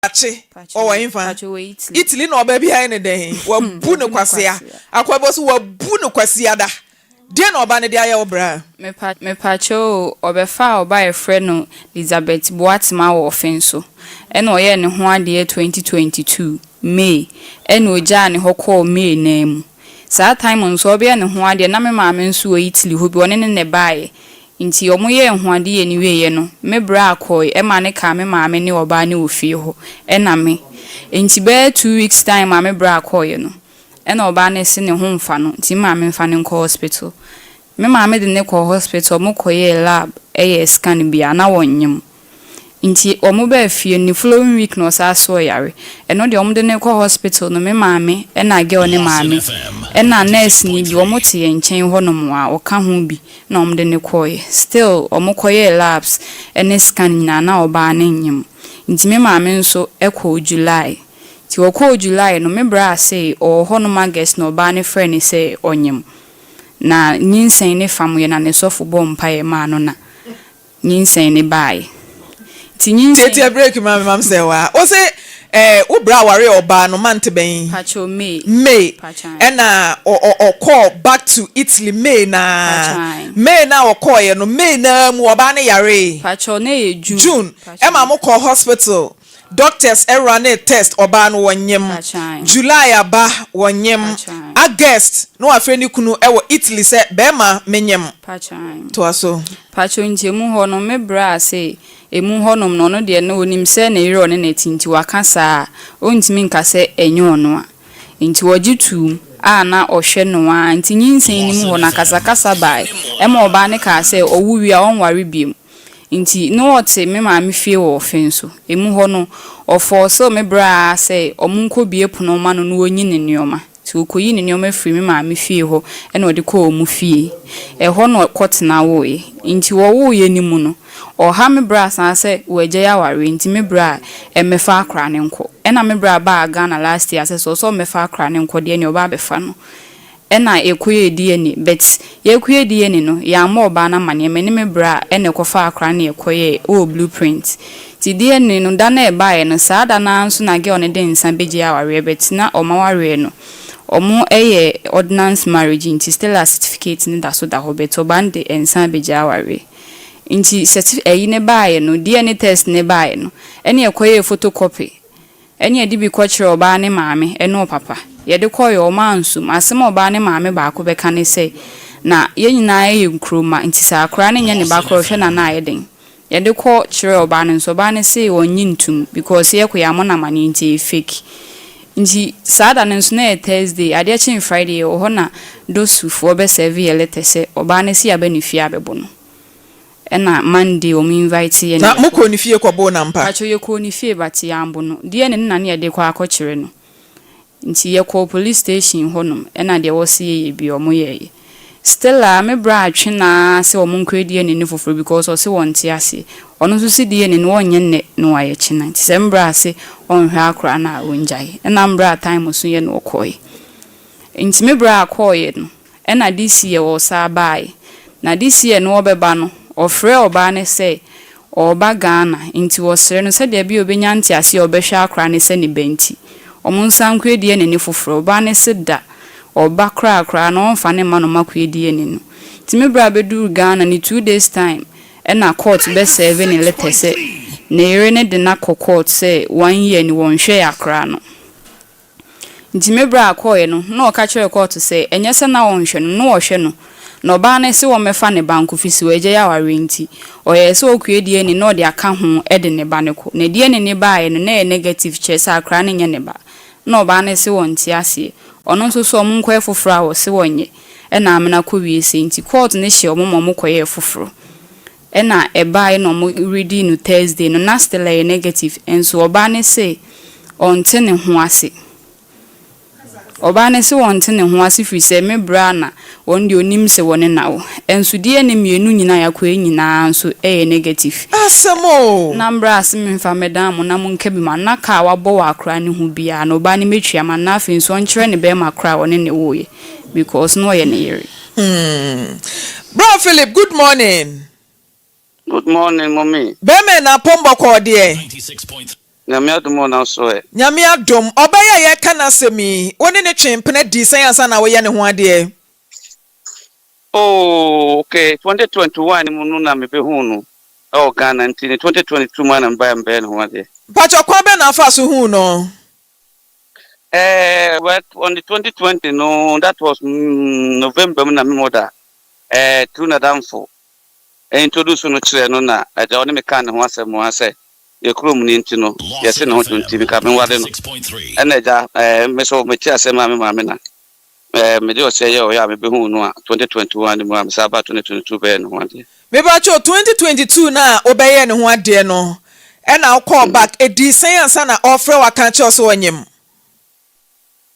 Boakye, ɔwɔ hefa? Italy na ɔbaa bi ayɛ ne dɛn? Wabu no kwasea. Akoa bi wɔ so wabu no kwasia da. Deɛn na ɔbaa no de ayɛ wo bra? Mepakyɛw o, ɔbɛfaa ɔbaa a yɛfrɛ no Elizabeth Boatema wɔ ɔfe nso, ɛna ɔyɛɛ ne ho adeɛ 2022 May, ɛna ɔgyaa ne hɔ kɔɔ May naa mu. Saa time nso ɔrebɛyɛ ne ho adeɛ na me maame nso wɔ Italy hɔ bi, ɔne no na ɛbaeɛ. Nti ɔmo yɛɛ ho adeɛ no wieɛ no, me bra kɔe ɛma ne kaa me maame ne ɔbaa no wɔ fie hɔ, ɛna me. Nti bɛyɛ 2 weeks time a me bra kɔeɛ no, ɛna ɔbaa no se ne ho mfa no, nti me maame mfa no nkɔ hospital. Me maame de no kɔɔ hospital, ɔmo kɔyɛɛ lab, ɛyɛɛ scan bi a na wɔnnyem. Nti ɔmo baa fie no, ne following week na ɔsan so ɔyare. Ɛno deɛ, ɔmo de no kɔ hospital no, me maame ɛna girl ne maame ɛna nurse ni bi, ɔmo te yɛn nkyɛn hɔnom a ɔka ho bi na ɔmo de no kɔɔɛ. Still ɔmo kɔyɛɛ labs ɛne scan nyinaa na ɔbaa no nnyem. Nti me maame nso ɛkɔɔ July. Nti ɔkɔɔ July no, me bra se ɔwɔ hɔnom August na ɔbaa no frɛ no sɛ ɔnyem. Na nyinsɛn ne fam yɛ na ne sɔfo bɔɔ mpaeɛ maa no na nyinsɛn ne baeɛ. Nti nyinsɛn. Tietie break ma me mam sɛ wa. Wo se wo bra aware ɔbaa no month bɛn? Pacho, May. May. Pacho. Ɛna ɔkɔɔ back to Italy May na. Pacho. May na ɔkɔɔyɛ no, May na mu ɔbaa no yare. Pacho, na yɛ June. June. Pacho. Ɛma mo kɔ hospital. Doctors ɛra ne test, ɔbaa no wɔnyem. Pacho. July aba, wɔnyem. Pacho. August na wafrɛ ne kunu ɛwɔ Italy sɛ bɛrima, menyem. Pacho. Toa so. Pacho, nti emu hɔ no, me bra se emu hɔnom no, ɔno deɛ no onim sɛ ne yere ɔne n'ati, nti waka saa a ɔntumi nka sɛ ɛnyɛ ɔno a, nti wɔgye tuum a na ɔhwɛ no a. Nti nyinsɛn no mu hɔ no, akasakasa bae ɛma ɔbaa ne kaa sɛ ɔwo wie a ɔnware biom. Nti na ɔte me maame fie wɔ ɔfe nso. Emu hɔ no, ɔfɔɔsɛ me bra sɛ ɔmo nkɔ bie pono ma no na ɔnyi ne nneɛma. Nti ɔkɔyi ne nneɛma firi me maame fie hɔ ɛna ɔde kɔɔ ɔmo fie ɛhɔ na ɔkɔtena woeɛ. Nti wɔwoeɛ no mu no, ɔha me bra san sɛ wɔagya awareɛ, nti me bra ɛmmɛfa akora ne nkɔ. Ɛna me bra baa Ghana last year sɛ ɔmmɛfa akora ne nkɔ deɛ, nea ɔba abɛfa no. Ɛna yɛkɔyɛɛ DNA, but yɛkɔyɛ DNA no, yɛammɔ ɔbaa no amanneɛ. Me ne me bra ɛna ɛkɔfa akora ne yɛkɔyɛɛ ɛwɔ Blueprint. Nti DNA no da na ɛbaeɛ no, saa da no ara nso na girl no de nsa bɛgye awareɛ, but na ɔma wareɛ no, ɔmo ɛyɛ ordinance marriage, nti still a certificate no da so da hɔ, but ɔbaa no de nsa bɛgye awareɛ. Nti ɛyi ne baeɛ no, DNA test ne baeɛ no, ɛne yɛkɔyɛɛ photocopy, ɛne yɛde bi kɔkyerɛ ɔbaa ne maame ɛne ɔpapa. Yɛde kɔɔyɛ, ɔmo ansom. Asɛm a ɔbaa ne maame baako bɛka ne sɛ na yɛn nyinaa yɛ nkuroma, nti sɛ akwaraa no nyɛ ne ba korɔ, ɔhwɛ na na ayɛ den. Yɛde kɔ kyerɛ ɔbaa no nso, ɔbaa no se ɔnye ntum because yɛkɔ yɛ amɔ namane, nti ɛyɛ fake. Nti saa da no nso na yɛ Thursday, adeɛ kyen Friday wɔ hɔ na DOVVSU foɔ bɛserve yɛ letter sɛ ɔbaa no si aba ne fie abɛbɔ no. Ɛna Monday ɔmo invite yɛ. Na mokɔ ne fie kɔbɔɔ nampa? Pacho, yɛkɔɔ ne fie, but yɛambo no deɛ ne nna ne yɛde kɔ akɔkyerɛ no. Nti yɛkɔɔ police station hɔnom, ɛna deɛ wɔsi yɛyɛ bi ɔmo yɛɛyɛ. Still a me bra atwe naa sɛ ɔmo nkɔ DNA ne foforɔ because ɔse wɔnte ase. Ɔno nso si DNA no wɔnyɛ nnɛ na wayɛ kyena. Nti sɛ mbra ase ɔnhwɛ akora no a, ɔngyae. Ɛna mbra time so yɛ no ɔkɔɛ. Nti me bra akɔɔyɛ no, ɛna this year ɔsaa baeɛ. Na this year no ɔbɛba no, ɔfrɛ ɔbaa no sɛ ɔreba Ghana, nti wɔsrɛ no sɛdeɛ bi a ɔbɛnya nteaseɛ a ɔbɛhwɛ akora no sɛ ne ba, nti ɔmo nsa nkɔ DNA ne foforɔ. Ɔbaa no se da ɔba koraa koraa na ɔmfa ne mma no ɔma DNA no. Nti me bra bɛduru Ghana ne 2 days time, ɛna court bɛserve ne letter sɛ ne yere ne de n'akɔ court sɛ one year ni wɔnhwɛ akora no. Nti me bra akɔɔɛ no, na ɔka kyerɛ court sɛ ɛnyɛ sɛ na wɔnhwɛ no, na wɔhwɛ no, na ɔbaa no se wɔmmɛfa ne ba nkɔ fi si wɔagya yɛ awareɛ, nti ɔyɛ sɛ ɔkue DNA na ɔde aka ho de ne ba no kɔ. Na DNA ne baeɛ no, na ɛyɛ negative, kyerɛ sɛ akora no nyɛ ne ba. Na ɔbaa no se wɔnte aseɛ. Ɔno nso so ɔmo nkɔyɛ foforɔ a wɔse wɔnyɛ. Ɛna amena kɔ wie sɛ nti court no hyɛ ɔmo ma ɔmo kɔyɛɛ foforɔ. Ɛna ɛbaeɛ na ɔmo redi no Thursday no, na still ɛyɛ negative. Nso ɔbaa no se ɔnte ne ho ase. Ɔbaa no se wɔnte ne ho ase firi sɛ me bra na wɔn deɛ onim sɛ wɔne na wo. Nso DNA mmienu nyinaa yɛakɔyɛ nyinaa nso ɛyɛ negative. Asɛm o. Na mbra ase memfa mmɛdan mo na monka bi ma na kaa wabɔ wɔ akora ne ho biara na ɔbaa no mɛtua ma na afei nso ɔnkyerɛ ne bɛrima koraa a ɔne ne woeɛ because na ɔyɛ ne yere. Bra Philip, good morning. Good morning, mommy. Bɛrima na pɔmbɔkɔɔ deɛ? Nyame adom o na wo so ɛ? Nyame adom. Ɔbaa yi a yɛreka n'asɛm yi, wo ne no twee mpena dii sɛn ansa na woyɛ ne ho adeɛ? Oh ok, 2021 mu no na mebɛhuu no wɔ Ghana nti ne 2022 mu a na mebaeɛ mebɛyɛ ne ho adeɛ. Mpakyɛw kwan bɛn na wofaa so huu no? Eh, well on the 2020 no, that was November mu na me mother eh, through n'adamfo introduce no kyerɛɛ no na agya ɔne me kaa ne ho asɛm a sɛ yɛ kurom ni nti no yɛse ne ho dwo nti meka menware no ɛna agya eh, me so mete asɛm a me maame na eh, mede ɔhyɛ yɛ ɔyɛ a mebɛhuu no a 2021 no mu a mesan baa 2022 bɛyɛ ne ho adeɛ. Mepakyɛw, 2022 no a wobɛyɛɛ ne ho adeɛ no ɛna wokɔɔ back, ɛdii sɛn ansa na ɔrefrɛ wo aka akyerɛ wo sɛ ɔnyem?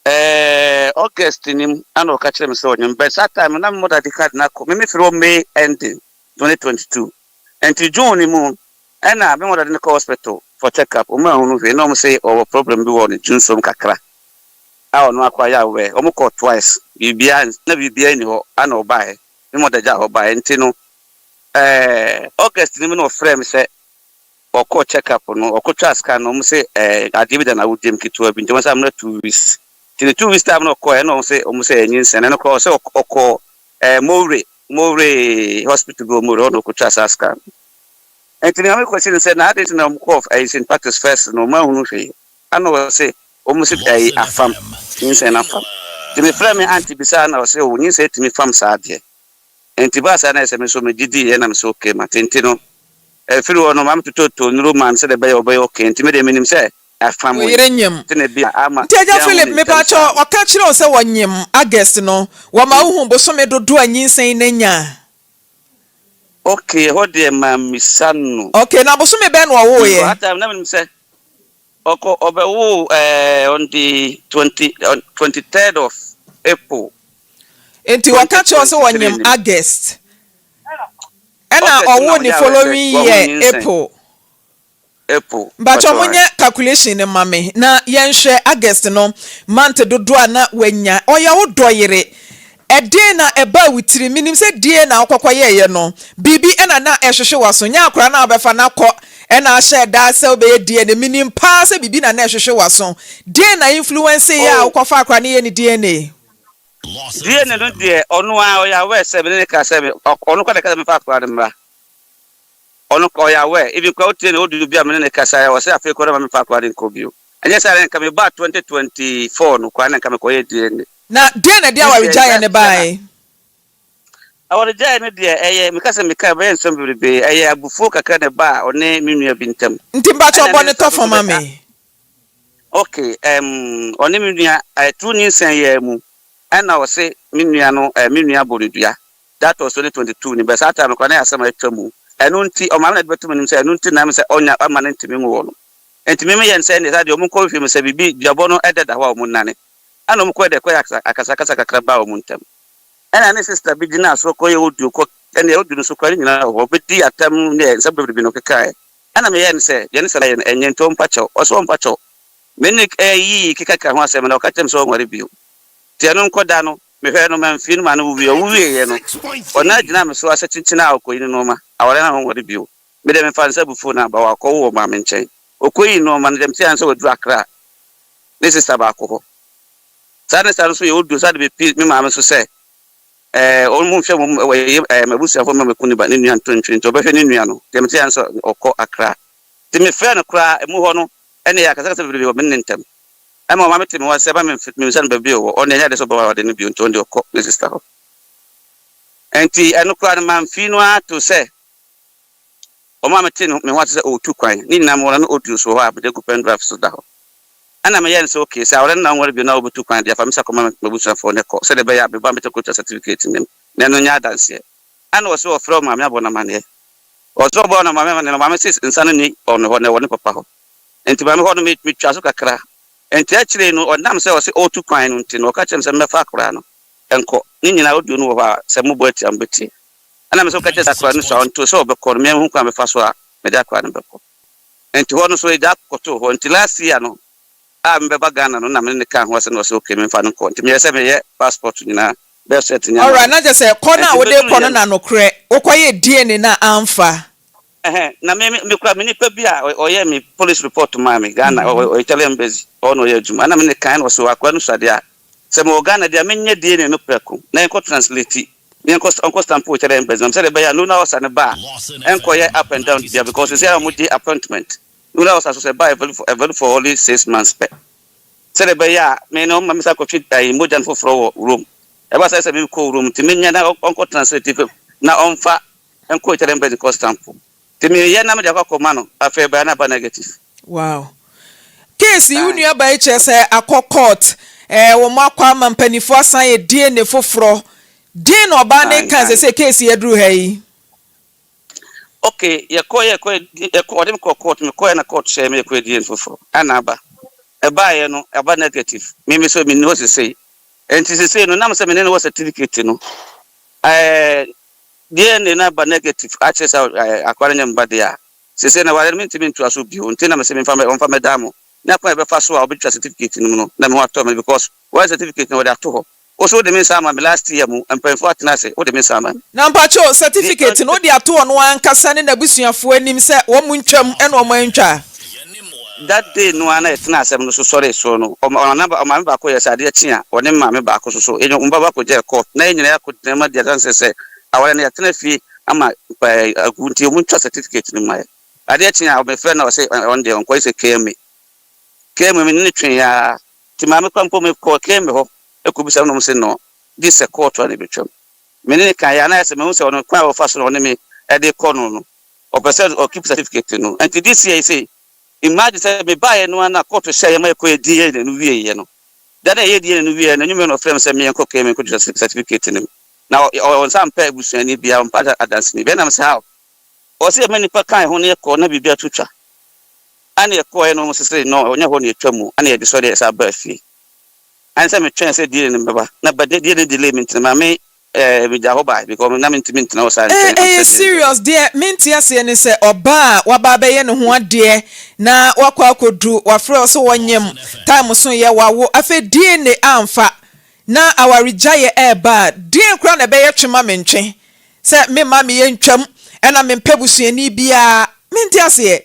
Eh, August no mu ɛna ɔka kyerɛɛ me sɛ ɔnyem, but saa time no na me mother de card no akɔ, me mefiri hɔ May ending 2022, nti June no mu ɛna me mother de no kɔɔ hospital for check up, wɔn anhunu hwee, na wɔn se ɔwɔ problem bi wɔ ne dwonsom kakra a ɔno akɔ ayɛ aware, wɔn kɔɔ twice, biribiara na biribiara nni hɔ, ɛna ɔbaeɛ, me mother gyaa hɔ baeɛ, nti no eh, August no mu na ɔfrɛɛ me sɛ Ɔkɔɔ check up no, ɔkɔtwaa scan no, wɔn se ɛɛ adeɛ bi da n'awodeɛ mu ketewa bi nti wɔn sɛ amena 2 weeks. Nti ne 2 weeks time no ɔkɔɛ ɛna wɔn se wɔn sɛ ɛnyinsɛn, ɛno koraa ɔsɛ ɔkɔɔ ɛɛ Mowre, Mowre hospital bi wɔ Mowre hɔ na ɔkɔtwaa saa scan no. Nti nea mekɔsi no sɛ na adɛn nti na wɔn kɔɔ ɛyi St Patrick's first no wɔn anhunu hwee, ɛna ɔse wɔn se ɛyi afam, nyinsɛn no afam. Nti mefrɛɛ me aunty bisaa na ɔse oh nyinsɛn tumi fam saa deɛ. Nti baa saa na ɛsɛ me nso megye diiɛ na mesɛ okay mate nti no ɛfiri hɔ no maame totɔtotɔ nnuro maa no sɛdeɛ ɛbɛyɛ ɔbɛyɛ okay nti me deɛ menim sɛ afam Wo yere nyem. nti na ebia ama Nti agya yɛanhu Philip no ntɛm mepakyɛw saa no. ɔka kyerɛ wo sɛ wɔnyem August no wɔma wo hu bosome dodoɔ a nyinsɛn no anya? Okay ɛhɔ deɛ mammisa no. Okay na bosome bɛn na Because ɔwooeɛ? that time na menim sɛ ɔkɔ ɔbɛwoo ɛɛ on the 20 on 23rd of April Nti wɔka kyerɛ wo sɛ 2023 wɔnyem no mu. August ɛna August no na ɔwoo ne ɔyɛ aware sɛ following wahu year nyinsɛn. April. April Mpakyɛw mpakyɛw ae. monyɛ calculation no ma me na yɛnhwɛ August no month dodoɔ a na wanya. Ɔyɛ wo dɔ yere. Ɛdeɛn na ɛbaa wo tirim? Menim sɛ DNA na wokɔkɔ yɛeɛ no, biribi na na ɛhwehwe w'aso. Nyɛ akwadaa no a wobɛfa no akɔ na ahyɛ da sɛ wobɛyɛ DNA. Menim paa sɛ biribi na na ɛhwehwe w'aso. Deɛn na influence yɛ a Oh. wokɔfa akwadaa no yɛɛ no DNA? DNA no deɛ ɔno ara ɔyɛ aware sɛ me ne no kaa sɛ me ɔno koraa na ɛka sɛ memfa akwadaa no mmra. Ɔno koraa ɔyɛ aware even koraa wotie no odu bi a me ne no kasa a ɔse afei koraa na ma memfa akwadaa no nkɔ bio. Ɛnyɛ saa na nka mebaa 2024 no koraa na nka mekɔyɛɛ DNA. Na deɛn na ɛde This year awaregyaeɛ no last year na baeɛ? Awaregyaeɛ no deɛ ɛyɛ meka sɛ meka a ɛbɛyɛ nsɛm bebrebe ɛyɛ abufuo kakra na ɛbaa ɔne me nua bi ntam Nti mpakyɛw ɛna bɔ ne ne nsa so tɔfo so ma bɛka me. Ok ɛɛm ɔne me nua ɛɛ through nyinsɛn yi ara mu ɛna ɔse me nua no ɛɛ me nua bɔ no dua that was 2022 ni but saa time no koraa na ɛyɛ asɛm a atwa mu ɛno nti ɔmaame na ɛde bɛto m'anim sɛ ɛno nti na ɛm sɛ ɔnya ama no ntumi nwo wɔ no nti me meyɛ no sɛ ɛnneɛ saa deɛ ɔmo nkɔ nhwɛ mu sɛ biribi duabɔ no ɛdɛ da hɔ a ɔmo nnane ɛna ɔmo kɔɛ dɛ kɔyɛ akasa akasakasa kakra baa ɔmo ntam ɛna ne sister bi gyinaa so kɔyɛ audio kɔ ɛnneɛ audio no so koraa ne nyinaa wɔ hɔ ɔbɛdi atam ne nsɛm bebrebe na ɔkekaeɛ Ɛna meyɛɛ no sɛ, deɛ ne sɛ ayɛ no ɛnyɛ nti ɔmpa kyɛw. Ɔse ɔmpa kyɛw. Me ne yii kekaka ho asɛm na ɔka kyerɛɛ me sɛ ɔnware bio. Nti ɛno nkɔ da no, mehwɛɛ no mamfii no maa no wuwuiɛ. Ɔwuwieɛ no, ɔno gyinaa me so asɛ kyenkyen a ɔkɔyi ne nnoɔma. Aware no a ɔnware bio. Me deɛ mefaa no sɛ abufuo na aba, wakɔwo wɔ maame nkyɛn. Ɔkɔyii nnoɔma no, deɛ meteeɛ ara ne sɛ waduru Accra ne sister baako hɔ. Saa ne sister no nso yɛ audio saa de bɛpie me maame so sɛ Ɛɛ, wɔn nhwɛ wɔn wɔyɛ ɛɛ m'abusuafoɔ mma mɛku ne ba ne nua nto ntwene nti ɔbɛhwɛ ne nua no. Deɛ mete ara ne sɛ ɔkɔ Accra. Nti mefrɛɛ no koraa ɛmu hɔ no ɛne yɛ akasakasa bebrebe wɔ me ne ne ntam. Ɛma ɔma mete me ho ase sɛ ɛma memmisa no baabi a ɔwɔ. Ɔno deɛ ɛnyɛ adeɛ sɛ ɔbɛware ade no bio nti ɔno deɛ ɔkɔ ne sister hɔ. Nti ɛno koraa no mamfii no ara to sɛ Ɔmaa metee me ho ase sɛ ɔretu kwan. Ne nyinaa mewɔ no na audios wɔ hɔ a mede agu pen drive so da hɔ. Ɛnna meyɛɛ no sɛ okay, sɛ aware no na wonware bio na wobetu kwan de a, fa me sika kɔma m'abusuafoɔ na kɔ, sɛdeɛ ɛbɛyɛ a me ba bɛtumi akɔtua certificate no mu na ɛno nyɛ adanseɛ. Ɛnna ɔse ɔfrɛɛ ɔmaame abɔ no amanneɛ. Ɔse ɔbɔɔ no maame amanneɛ no, maame se nsa no nni ɔno hɔ na ɛwɔ ne papa hɔ. Enti maame hɔ no metwaa so kakra. Enti akyire yi no ɔnam sɛ ɔse ɔretu kwan no nti no, ɔka kyerɛɛ me sɛ memmɛfa akwadaa no nkɔ. Ne nyinaa audio no wɔ hɔ a sɛ mobɔ atia a mobɛtie. Ɛna me nso meka kyerɛɛ sɛ akwadaa no sua, ɔnto sɛ ɔbɛkɔ no, me ara mehu kwan a mɛfa so a mede akwadaa no bɛkɔ. Nti hɔ no so agya kɔtoo hɔ. Nti last year no a mebɛba Ghana no na me ne no kaa ho asɛm na ɔse okay memfa no nkɔ. Nti meyɛɛ sɛ meyɛ passport nyinaa, birth cert nneɛma Alright, no. na kyerɛ sɛ kɔ no a Nti wode rekɔ meduruiɛ no no. na nokorɛ wokɔyɛɛ DNA no a amfa? Ɛhɛn, na me me kura me nipa bi a ɔyɛ me police report maa me Ghana, ɔwɔ Italian embassy, ɔwɔ na ɔyɛ adwuma, ɛna me ne kan na ɔsɛ akora no sua deɛ a, sɛ mewɔ Ghana deɛ a menyɛ DNA no prɛko na yɛnkɔ translate, na yɛnkɔ ɔnkɔ stamp wɔ Italian embassy, na sɛdeɛ ɛbɛyɛ a Luna Osa no ba a, ɛnkɔyɛ up and down bia because sɛ a wɔgye appointment, Luna Osa so sɛ ɛba a ɛvalue for ɛvalue for only 6 months pɛ, sɛdeɛ ɛbɛyɛ a me no ɔmma me sa kɔtwe ayi mogya no foforɔ wɔ Rome, ɛba sɛ sɛ mekɔ Rome nti menyɛ na ɔnkɔ translate na ɔmfa nkɔ Italian embassy kɔ stamp, nti meyɛ na mede akɔ akɔma no, afei ɛbɛyɛ na aba negative. Wow, case yi wo nua ba yi kyerɛ sɛ akɔ court, wɔn akɔ ama mpanimfoɔ asan yɛ DNA foforɔ deɛ na ɔbaa ne ka sɛ case yi aduru ha yi. Okay, yɛkɔ yɛkɔ, ɔde me kɔ court, mekɔ yɛ na court hyɛ me yɛkɔ DNA foforɔ, ɛna aba, ɛbaayɛ no ɛba negative. Mímí so mi ni hɔ sesei, nti sesei no nam sɛ me ne no wɔ certificate no, DNA no aba negative, akyerɛ sɛ akwara nyɛ mba deɛ a, sesei na ware no mentumi ntoa so bio, nti na mesɛ memfa ɔmfa mɛda mo na kwan yɛbɛfa so a ɔbɛtwa certificate no mu no na me ho atɔ me, because wɔyɛ certificate no wɔde ato hɔ, wo so wode me nsa ama me last year mu, mpanyinfoɔ atena ase, wode me nsa ama me. Na mpatwo, certificate no wode ato ɔno ankasa ne n'abusuafoɔ anim sɛ wɔn mu ntwam ɛna wɔn antwa? That day no ara na yɛtena asɛm no so sɔre so no, ɔmaame baako yɛ sɛ adeɛ kye a ɔne maame baako so so ɛnyɛ ɔmo ba baako gye court na yɛn nyinaa yɛakɔ tena mu adi adanse sɛ aware no yɛtena fie ama agu, nti ɔmo ntwa certificate no ma yɛ. Adeɛ kye a ɔmɛfrɛ na ɔsɛ ɔno deɛ ɔnkɔyɛ sɛ KMA KMA mi ne twe yaa, nti maame kora mpo mekɔ KMA hɔ ɛkɔbisa no, ɔmo sɛ no gye sɛ court a na ebɛtwam. Me ne ne kan yɛ anayɛ sɛ mehu sɛ ɔno kwan a wɔfa so na ɔne me ɛde kɔ no, ɔpɛ sɛ ɔkeep certificate no. Nti this year yi sɛ imagine sɛ mebaeɛ no ara na court hyɛ yɛ ma yɛkɔ yɛ DNA no wieɛ no, da na ɛyɛ DNA no wieɛ no, anwummerɛ no ɔfrɛ me sɛ meyɛnkɔ KMA nkɔgye certificate no mu, na ɔnsa mpɛ abusuani biara, ɔmpa adanseni bi, ɛnam sɛ how ɔsɛ yɛma nipa kan ho no yɛkɔ na biribi ato twa, ana yɛkɔɛ no, ɔmo sese no ɔnyɛ hɔ na yɛtwa mu, ana yɛde sɔre yɛ sɛ aba fie, ɛne sɛ metwɛn sɛ DNA no bɛba na ba DNA delay me, ntina maame megya hɔ baa because na mentumi ntena hɔ saa nkyɛn. Ɛyɛ serious deɛ, mente aseɛ ne sɛ ɔbaa a waba abɛyɛ ne ho adeɛ na wakɔ akɔduru wafrɛ wo sɛ wɔnyem, time so yɛ wawo, afei DNA amfa na awaregyaeɛ ɛɛba a, deɛ koraa na ɛbɛyɛ twe ma mentwe sɛ memma meyɛ ntwam, ɛna mempɛ busuani biara, mente aseɛ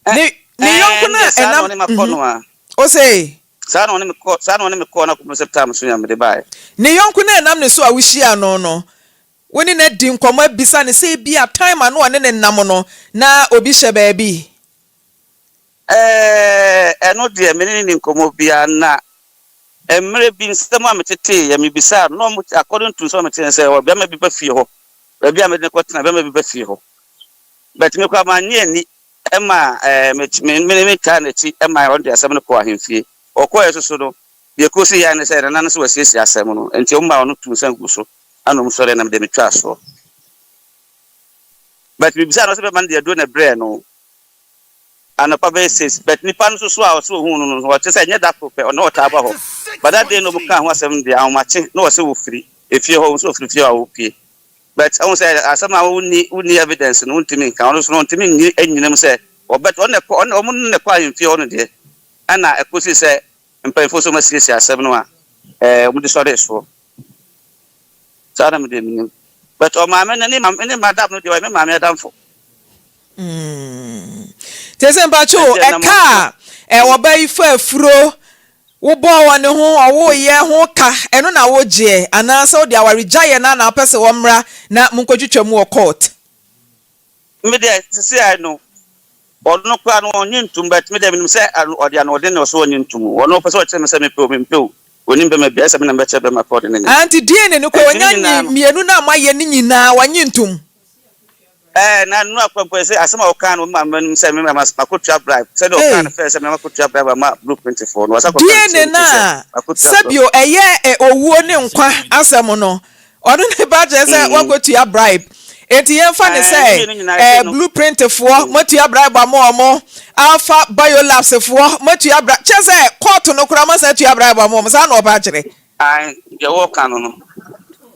ne yɔnko no a saa na ɔne makɔ no a o se saa na ɔne me kɔ, saa na ɔne me kɔ na kɔpem sɛ time so yɛ mede baeɛ. Ne yɔnko no a ɛnam ne so a wohyia no, wo ne no adi nkɔmmɔ abisa ne sɛ bi a time a no ɔne ne nam no na obi hyɛ baabi? Ɛno deɛ me ne ne nkɔmmɔ biara, na mmerɛ bi nsɛm a metetee yɛ mebisaa no na ɔmo according to nsɛm a metee sɛ bɛrima bi ba fie hɔ, baabi a mede ne kɔtena, bɛrima bi ba fie hɔ, but me kora mannye ani ɛma me me me taa n'akyi ɛma ɔno de asɛm no kɔ ahemfie. Ɔkɔɛ soso no deɛ kɔsi yɛ ne sɛ nana no sɛ wasiesie asɛm no, nti ɔmo ma ɔno tu nsa gu so, ɛna ɔmo sɔre nam de metwa soɔ, but mebisa no sɛ bɛma no deɛ aduro na brɛ no anɔpa bɛyɛ 6, but nipa no nso so a ɔsɛ ohun no no, ɔkyerɛ sɛ ɛnyɛ da koro pɛ ɔno ɔtaa ba hɔ, but that day no ɔmo kaa ho asɛm deɛ ahomakye na ɔsɛ wɔfiri efie hɔ, ɔsɛ ɔfiri fie hɔ a ɔpie, but ɔmo sɛ asɛm a wonni evidence no wontumi nka, ɔno nso no ɔntumi nyi enyinam sɛ ɔbɛt ɔno na ɛkɔ ɔno ɔmo no na ɛkɔ ahemfie hɔ no deɛ, ɛna ɛkɔsi sɛ mpanyinfoɔ so ɔmo asiesie asɛm no a ɔmo de sɔre soɔ saa na mo deɛ minim, but ɔmaame no ne maame ne madam no deɛ ɔyɛ me maame adamfo. Te sɛ mpatwo ɛka a ɔba yi fa afuro wobɔɔ wɔ ne ho ɔwoyɛ ho ka, ɛno na wogyeɛ anaasɛ wode awaregyaeɛ no ana wopɛ sɛ wɔmmra na monkɔtwitwa mu wɔ court? Me deɛ sisi a no ɔno koraa no ɔnye ntum, but me deɛ menim sɛ ɔde ano ɔde ne ɔso ɔnye ntum, ɔno ɔpɛ sɛ ɔkyerɛ me sɛ mepɛ o mempɛ o, onim bɛma bia sɛ me na mɛkyerɛ bɛma pɛ ɔde ne ne. Anti DNA no kora Ɛnti ne wanya nyinaa no mmienu no a moayɛ ne nyinaa wanye ntom? Na nnu akwampɔ sɛ asɛm a ɔka no ma manim sɛ me ma makotua bribe, sɛdeɛ ɔka no fɛ sɛ me makotua bribe ama blueprint foɔ no, wasa kɔka DNA no a sɛbio ɛyɛ owuo ne nkwa asɛm no, ɔno ne ba kyerɛ sɛ wakɔtua bribe, enti yɛmfa ne sɛ mmienu nyinaa ɛsɛ no. Blueprint foɔ moatua bribe ama ɔmo, Alpha Biolabs foɔ moatua bribe, kyerɛ sɛ court no koraa moasan atua bribe ama ɔmo, saa na ɔpa akyerɛ? Ae, deɛ wɔka no no,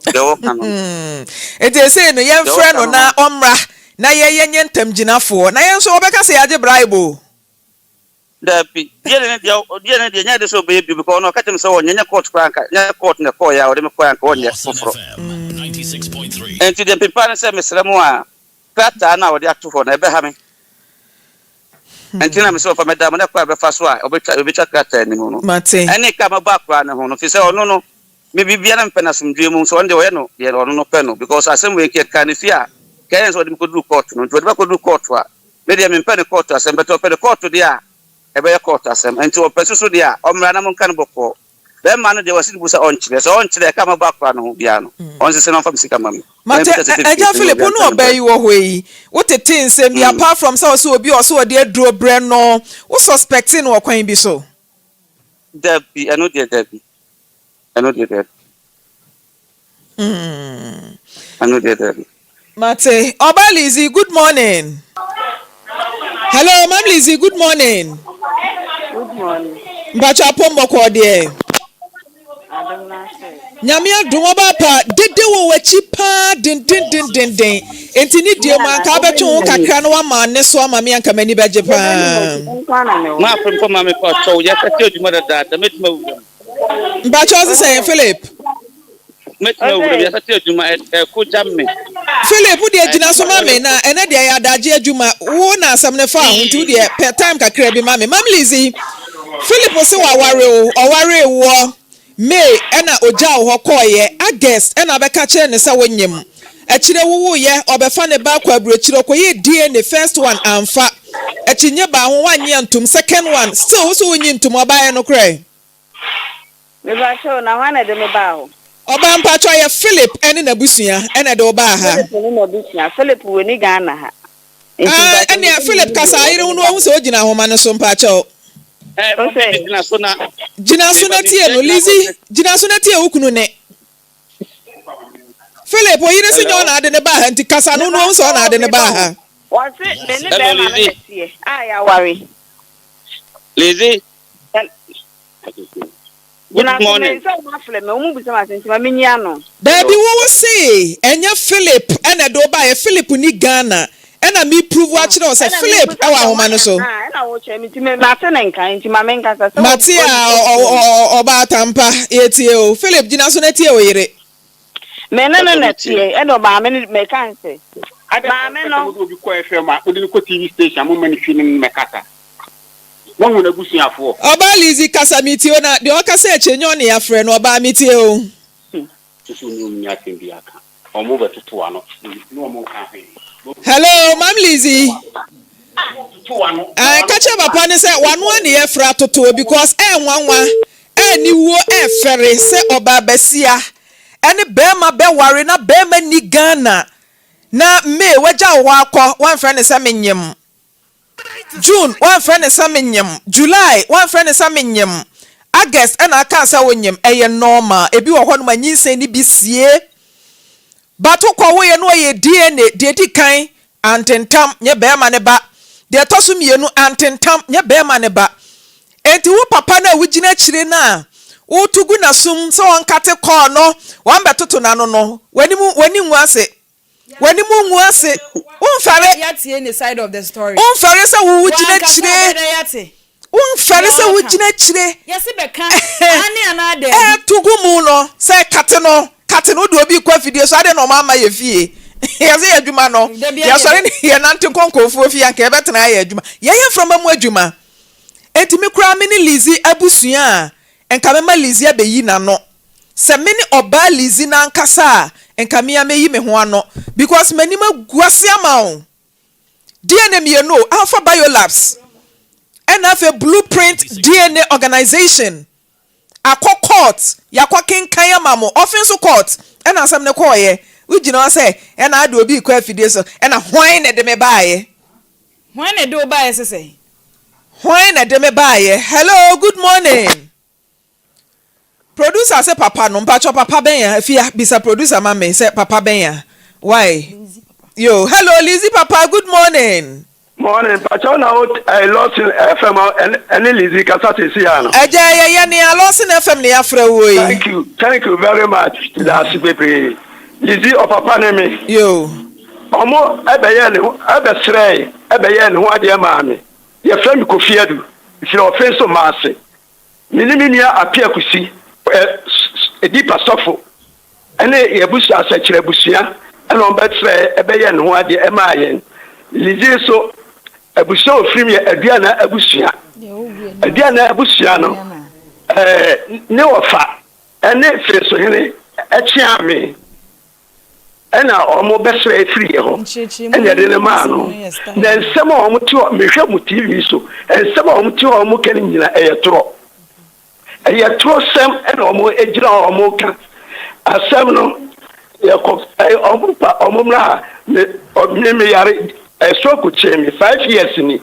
deɛ wɔka no no. Nti esei no deɛ yɛmfrɛ wɔka no no na no. ɔmmra na yɛyɛ nyɛ ntamgyinafoɔ na yɛn nso wɔbɛka sɛ yɛagye bribe o. Dabi, deɛ ne deɛ nyɛ de sɛ ɔbɛyɛ bio, because ɔno ɔka kyerɛ me sɛ ɔnyɛ nyɛ court koraa, nka nyɛ court na ɛkɔɔyɛ a ɔde me kɔɛ anka ɔnyɛ foforɔ. Nti deɛ mpepa ne sɛ mesrɛ mo a Krataa no a wɔde ato hɔ no, ɛbɛha me. Ɛnti na mesɛ ɔfa mɛda mo na kwan a ɛbɛfa so a ɔbɛtwa ɔbɛtwa krataa no mu no. Mate. Ɛne ka a mabɔ akora no ho no, firi sɛ ɔno no, me biribiara na mepɛ no asomdwoeɛ mu, nso ɔno deɛ ɔyɛ no deɛ ɔno no pɛ no, because asɛm wei nka ɛkaa ne fie a, nka ɛyɛ sɛ ɔde me kɔduru kɔɔto no, nti ɔde me akɔduru kɔɔto a, me deɛ mempɛ ne kɔɔto asɛm, but ɔpɛ ne kɔɔto deɛ a, ɛbɛyɛ kɔɔto asɛm, ɛnti ɔpɛ nso so deɛ a, ɔmmra na monka no bɔkɔɔ. Bɛrima no deɛ wasi ne bo sɛ ɔnkyerɛ, sɛ ɔnkyerɛ ɛka a mabɔ akora no ho biara no, ɔnsese na ɔmfa me sika mma me. Na Mate, mebisa certificate Agya no Philip, obi wo ne amfa ne ɔbaa mbrɛ yi me. wɔ hɔ yi, wo tetee nsɛm bi, apart from sɛ ɔse obi a ɔse ɔde aduro brɛ no, wo suspectee no wɔ kwan bi so? Dabi, ɛno deɛ dabi, ɛno deɛ dabi. Ɛno deɛ dabi. Mate. Ɔba Lizzy, good morning. Hello, Mam Lizzy, good morning. Good morning. Mpakyɛ apom bɔkɔɔ deɛ. Adom no ase. Nyame adom ɔba pa dede wɔ w'akyi paa dendendendenden nti ne deɛ mu anka wobɛtwe wo ho kakra na wama ne so ama me anka m'ani bɛgye Dede ne paa. m'akyi nko na mewɔ. Maa frimpong maame pakyɛw yɛsɛte adwuma dadaada mɛtumi awura mu. Mpakyɛ ɔse sɛn Philip? Mɛtumi awura mu yɛsɛte adwuma ɛko gya me. Philip wo deɛ gyina so ma me na ɛnɛ deɛ ɛyɛ adagye adwuma wo na asɛm no faa ho nti wo deɛ pɛ time kakra bi ma me. Mam Lizzy, Philip se waware wo, ɔwaree woɔ May ɛna ogyaa wo hɔ kɔɔeɛ, August ɛna abɛka kyerɛɛ no sɛ wo nyem, akyire wowoeɛ ɔbɛfa ne ba akɔ aburokyire ɔkɔyɛɛ DNA first one amfa, akyinnye baa ho woannye antum second one still wo se wonnye ntum ɔbaa ɛyɛ nokorɛ? Mepakyɛw, na hwan na ɛde me baa hɔ? Ɔbaa mpakyɛw ɛyɛ Philip ɛne n'abusua ɛna ɛde wo baa ha. Philip ne n'abusua, Philip wɔ ni Ghana ha. Nti Ah mpakyɛw ɛnea mese Philip menni kasa deɛ ayere wɔde ho me na ba wahu hɔ. sɛ ogyina ahoma no so mpakyɛw. Ɛɛ Ose. mame gyina so na. Gyina so Meba na tie mepia no gyina Lizzy abɔntene. gyina so na tie wo kunu ne. Philip oyere se nyɛ Hello. ɔna ade ne baa ha nti kasa no na wahu sɛ Mepakyɛw ɔna o ade ne meba baa o. ha. Wɔse me ne Hello bɛɛma no na Lizzy. ɛteɛ a yɛaware. Lizzy. Good Gyina so morning. me sɛ wɔn afrɛ me wɔn bisa me asɛm nti ma me nyi ano. Daabi Hello. wo wo se ɛnyɛ Philip ɛna ɛde wo baeɛ Philip ni Ghana ɛna me prove akyerɛ wo sɛ Ɛna me Philip bisa ɛwɔ sɛ ahoma hwan no so. ahaa ɛna wo kyerɛ me nti me mate ne nka nti ma me nkasa sɛ wɔ Mate a wɔ bisa me. ɔbaa Tampa yɛtie o Philip gyina so na tie wo yere. Me ne no Mpakyɛw na me tie. ɛteɛ ɛna ɔmaame no meka ne sɛ Adɛn na maame mopɛ sɛ no. mode obi kɔ FM a mode no kɔ TV station a momma no fi no mmɛkasa? Moahu n'abusuafoɔ? Ɔbaa Lizzy kasa metie o na deɛ ɔkasa akyire nyɛ ɔne yɛafrɛ no ɔbaa metie o. Susu ne wɔn nni asɛm biara ka. Wɔn bɛtoto ano ne wɔn nka hwee. Hello mam Lizzy. Toto ano. Ae ka kyerɛ papa no sɛ wano a ne yɛfrɛ atoto because ɛnwanwa aniwuo ɛfɛre sɛ ɔbaa basia ɛne bɛɛma bɛware na bɛɛma nni Ghana na May wagya wo hɔ akɔ wamfrɛ no sɛ menyem June wamfrɛ no sɛ menyem July wamfrɛ no sɛ menyem August ɛna akaa sɛ wonyem ɛyɛ normal ebi wɔ hɔnom a nyinsɛn no bi sie but wokɔwoeɛ na ɔyɛ DNA deɛ ɛdi kan antentam nyɛ bɛɛma no ba deɛ ɛtɔ so mienu antentam nyɛ bɛɛma no ba enti wo papa no a wogyina akyire no a woto gu n'asom sɛ ɔnkate kɔɔ no wɔmbɛtoto n'ano no w'anim w'ani ngu ase W'anim ngu ase. Womfɛre. Womfɛre sɛ wo wogyina akyire. Womfɛre sɛ wogyina akyire. Ɛto gu mu no sɛ kate no kate no wode obi kɔ afidie so adɛn na ɔma ama yɛ fie. Yɛsɛ yɛ adwuma no yɛsɔre ne yɛnante nkɔ nkurɔfoɔ fie anka yɛbɛtena ayɛ adwuma. Yɛyɛ mframa mu adwuma. Enti me koraa me ne Lizzie abusua a nka mɛma Lizzie abɛyi n'ano. Sɛ me ne ɔbaa Lizzy no ankasa a nka me ara mɛyi me ho ano because m'anim agu ase ama wo. DNA mienu o, Alpha Biolabs ɛna afei Blueprint DNA Organization akɔ court, yɛakɔ kenkan ama mo, ɔfe nso court ɛna asɛm no kɔɔeɛ. Wogyina hɔ sɛ ɛna ade obi rekɔ afidie so ɛna hwan na ɛde me baeɛ? Hwan na ɛde wo baeɛ sesɛn? Hwan na ɛde me baeɛ? Hello, good morning. Producer se papa no mpatsɔ papa bɛn a afia bisa producer ma me sɛ papa bɛn a why yo hello Lizzy papa good morning. Morning mpatsɔ na wo eh, Lawson FM ɛne Lizzy kasa sɛsi a no. Ɛgya ɛyɛ yɛ nea Lawson FM ne yafrɛ woɔ yi. Thank you thank you very much daase bebree Lizzy ɔpapa ne me. Yo. Ɔmo ɛbɛyɛɛ ne ho ɛbɛsrɛɛ ɛbɛyɛɛ ne ho adeɛ maa me yɛfrɛ me Kofi Adu mfiri ɔfe nso maase. Me ne me nua Appiah Kusi, ɛ, Dipa sɔfo, ne yɛn abusua, Asɛkyerɛ abusua. Ɛna wɔbɛkyerɛɛ ɛbɛyɛɛ ne ho adeɛ ɛmaa yɛn. Lizzie nso, abusua a ɔfiri mu yɛ Aduana abusua. Aduana abusua no, ɛɛ ne wɔfa ɛne Fensohene ɛkyeaa me. Ɛna wɔbɛsrɛɛ firii yɛn hɔ, ɛna yɛde no maa no. Na nsɛm a wɔte hɔ, mehwɛ mo TV so, nsɛm a wɔte hɔ a wɔka no nyinaa, ɛyɛ torɔ. Ɛyɛ torosɛm na wɔgyina hɔ a wɔka. Asɛm no, yɛkɔ, wɔn pa, wɔn mmra ha. Me, me, me yare, stroke kyee me five years ni.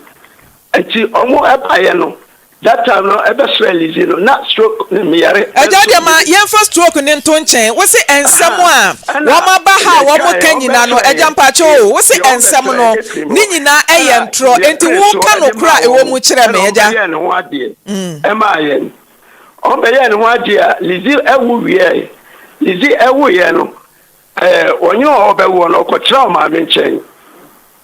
Nti wɔn baeɛ no, that time no, ɛbɛsrɛ Lizzie no, na stroke ne me yare. Agya deɛ ma yɛmfa stroke no nto nkyɛn, wo se nsɛm a wɔn aba ha a wɔn ka nyina no, agya mpakyɛw o, wo se nsɛm no ne nyina yɛ ntorɔ, enti wo ka nokorɛ a ɛwɔ mu kyerɛ me, agya. Ɛna wɔbɛyɛɛ ne ho adeɛ maa yɛn. Wɔbɛyɛɛ ne ho adeɛ a, Lizzie wo wieɛ. Lizzie woeɛ no, wɔnye wɔn a wɔbɛwoɔ no, ɔkɔtraa ɔmaame nkyɛn.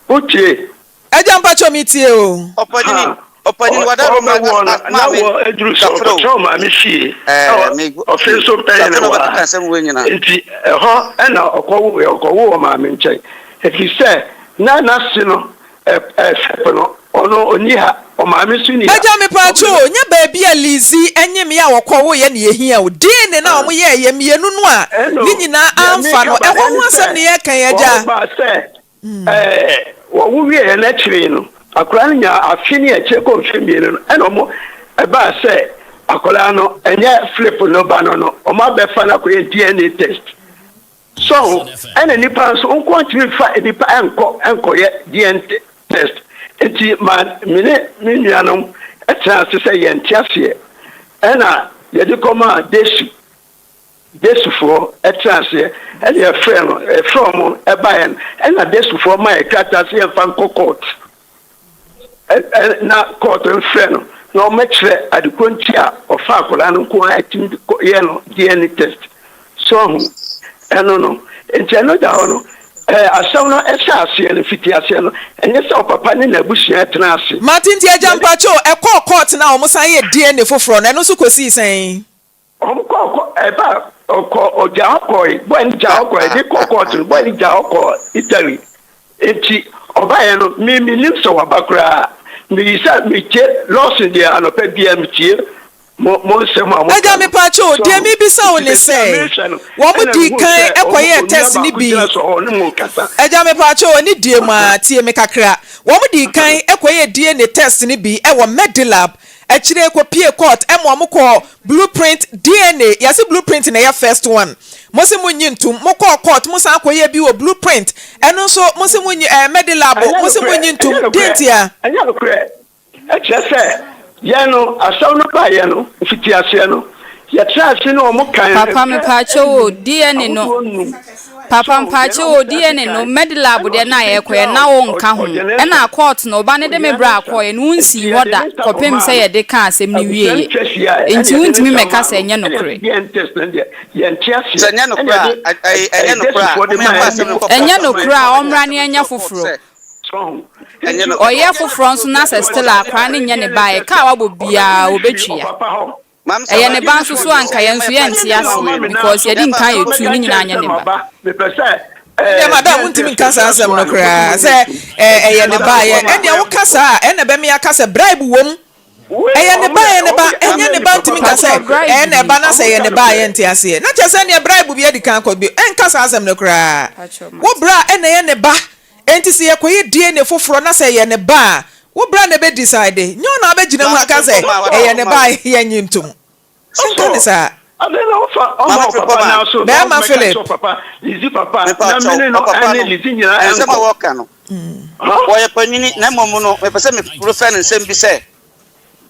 Wotie? Agya mpakyɛw me tie o. Ɔpanyini, ɔpanyini wada Roma Ɔbɛwoɔ no, as na maame wɔ aduru sɛ Gafrɛ o. ɔkɔtraa ɔmaame fie. Ɛɛ me Ɔfe nso bɛyɛ Gafrɛ ne na wɔ ɔbɛkeka ha. nsɛm wei nyinaa. Nti ɛhɔ na ɔkɔwoeɛ, ɔkɔwoo wɔ maame nkyɛn. Ɛfiri sɛ na n'ase no Ɛfɛp no, ɔno ɔnni ha, ɔmaame nso nni ha. Agya mepaakyɛw o, nyɛ baabi a Lizzy nye me a wɔkɔ woeɛ na yɛhia o, DNA no a wɔn yɛɛyɛ mienu no a Ɛno, ne nyinaa deɛ amfa no, meka ba ɛhɔ ne ho sɛ, asɛm na yɛreka yi agya. wɔn baa sɛ, ɛɛ, wɔwo wieɛ no akyire yi no, akwadaa no nyaa afe ne akyire kɔ mfeɛ mienu no, ɛna wɔn ɛbaa sɛ akwadaa no, ɛnyɛ Philip no ba no no, wɔn abɛfa no akɔyɛ DNA test. So ho? Ɛna nipa nso, wo nkoa ntumi nfa nipa nkɔ nkɔyɛ DNA test. Nti ma me ne me nuanom tena ase sɛ yɛnte aseɛ. Ɛna yɛde kɔmaa Desu. Desufoɔ tena aseɛ ɛna yɛfrɛ no, yɛfrɛ wɔn ɛbaeɛ no, ɛna Desufoɔ maa yɛ krataa sɛ yɛmfa nkɔ court. Na kɔɔto mfrɛ no na ɔmmɛkyerɛ ade korɔ nti a ɔfaa akwadaa no nko ara tumi de kɔ yɛɛ no DNA test. So ahu? Ɛno no. Nti ɛno da hɔ no, ɛɛ asɛm no hyɛ aseɛ no, fiti aseɛ no, ɛnyɛ sɛ ɔpapa ne n'abusua tena ase. Mate nti agya mpakyɛw ɛkɔɔ court no a wɔn san yɛɛ DNA foforɔ no ɛno nso kɔsii sɛn? Wɔn kɔ kɔ ɛba ɔkɔ ɔgya hɔ kɔe boy no gya hɔ kɔe de kɔ court no boy no gya hɔ kɔ Italy nti ɔbaeɛ no me me nim sɛ waba koraa me yi sɛ me tie Lawson deɛ anɔpa biara me tie mo mo nsɛm a mo Agya ka no mepaakyɛw so deɛ mebisa wo nti ne baabi a sɛ mehwɛ no wɔn ɛna dii mehu kan sɛ wɔn kɔyɛɛ onua test no baako bi gyina so ɔne mo kasa. Agya mepaakyɛw ɛne die mu a tie me kakra wɔn dii kan kɔyɛɛ DNA test no bi wɔ Medilab Akyire kɔ pie court ɛma ɔmo kɔɔ blue print DNA yɛse blue print na ɛyɛ first one mo se mo nyi ntom mo kɔɔ court mo san kɔ yɛ bi wɔ blue print ɛno nso mo se mo nyi ɛɛ medilab Ɛnyɛ mo se mo nokorɛ, nyi ɛnyɛ ntom deɛ nokorɛ, ntia. ɛnyɛ nokorɛ. Ɛkyerɛ sɛ yɛn no, asɛm no baeɛ no, mfitiaseɛ no, yɛtraa ase ne wɔn kae Papa mprɛ mepaakyɛw o, anum, DNA no ahodoɔ num. Papa So yɛne mpaakyɛw wɔn o, traa ase DNA no kae, Medilab ɛna deɛ na ɔse yɛkɔyɛ menkyerɛ na wo, wo nka ho ɔgye ne ɛna nsa, court no ɔba no de me ɔgyina ne bra nsa, kɔɔyɛ no wo nti nsii hɔ yɛde da ne nsa kɔpem kɔmaa sɛ no. yɛde kaa asɛm no Abusua no wieɛ twa hyiaeɛ, ɛna nti yɛde ne wontumi nsa mmɛka maa sɛ no, ɛnyɛ ɛna yɛse nokorɛ. DNA test no deɛ, yɛnte Sɛ aseɛ, ɛnyɛ ɛna nokorɛ yɛde a, ɛɛ, ɛnyɛ nokorɛ a, Desufoɔ de momma yɛmfa maeɛ asɛm ne no nkɔ Ɛnyɛ court. Momma nokorɛ a yɛmfa ɔmmra asɛm na no yɛnyɛ nkɔ court foforɔ. sɛ ɛnyɛ nokorɛ. Ɔyɛ foforɔ nso na sɛ still a akwadaa no nyɛ ne ba a ɛka a wabɔ biara ɔbɛtua. Ɛyɛ ne ba nso so a nka yɛn nso yɛnte aseɛ because yɛde nka yɛ tu ne nyinaa nyɛ ne ba. Ɛndeɛ madam wontumi nka saa asɛm no koraa sɛ ɛyɛ ne ba yɛ ɛndeɛ woka saa a ɛna ɛbɛme aka sɛ bribe wom ɛyɛ ne ba ɛyɛ ne ba ɛnyɛ ne ba ntumi nka sɛ ɛyɛ ne ba na sɛ ɛyɛ ne ba a yɛnte aseɛ na kyerɛ sɛ ɛndeɛ bribe bi adi kan kɔ bi ɛnka saa asɛm no koraa wo bra ɛna ɛyɛ ne ba enti sɛ yɛkɔyɛ DNA foforɔ na sɛ ɛyɛ ne ba a wo bra na ɛbɛ decide nyɛ wo na wabɛgyina mu aka sɛ ɛyɛ ne ba a yɛnye ntom. Ɔnka ne saa. Bɛɛma Philip. Mepakyɛw, ɔpapa no, nsɛm a wɔka no, wɔyɛ panyini na mmom no, mepɛ sɛ mefrɛ no nsɛm bi sɛ,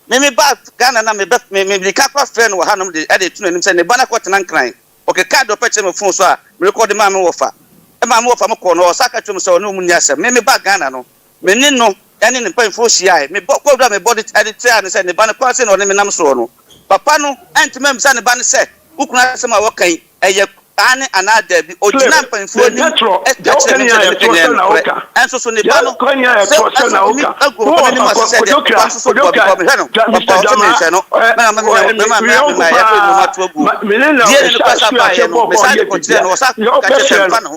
me mebaa Ghana na mebɛ me mede ka kora frɛ no wɔ hanom de ɛde to n'anim sɛ ne ba no akɔtena Nkran. Ɔkekaa deɛ ɔpɛ kyerɛ me fon so a merekɔde maa me wɔfa. Ɛmaa me wɔfa mo kɔɔ no, ɔsan ka kyerɛ me sɛ ɔne wɔn nni asɛm. Me mebaa Ghana no, Me ne no ne ne mpanyimfoɔ hyiae. Mebɔ kwaadu a mebɔ de de kyerɛɛ no sɛ ne ba no kwan sei na ɔne me nam soɔ no. Papa no antumi ammisa ne ba no sɛ, Wo kunu asɛm a wɔka yi, ɛyɛ aane anaa daabi? Ɔgyinaa mpanyimfoɔ anim ka kyerɛɛ me sɛ deɛ meka nyinaa yɛ nokorɛ. Nso so ne ba no sɛ nso tumi agu papa no anim ase sɛ deɛ papa nso so boa because mehwɛ no, papa ɔse menhwɛ no, me na mema me mema yɛfrɛ nnoɔma to aguo. Deɛ ne nokorɛ san baeɛ no, mesan de kɔkyerɛɛ no, ɔsan ka kyerɛɛ sɛ mfa ne ho.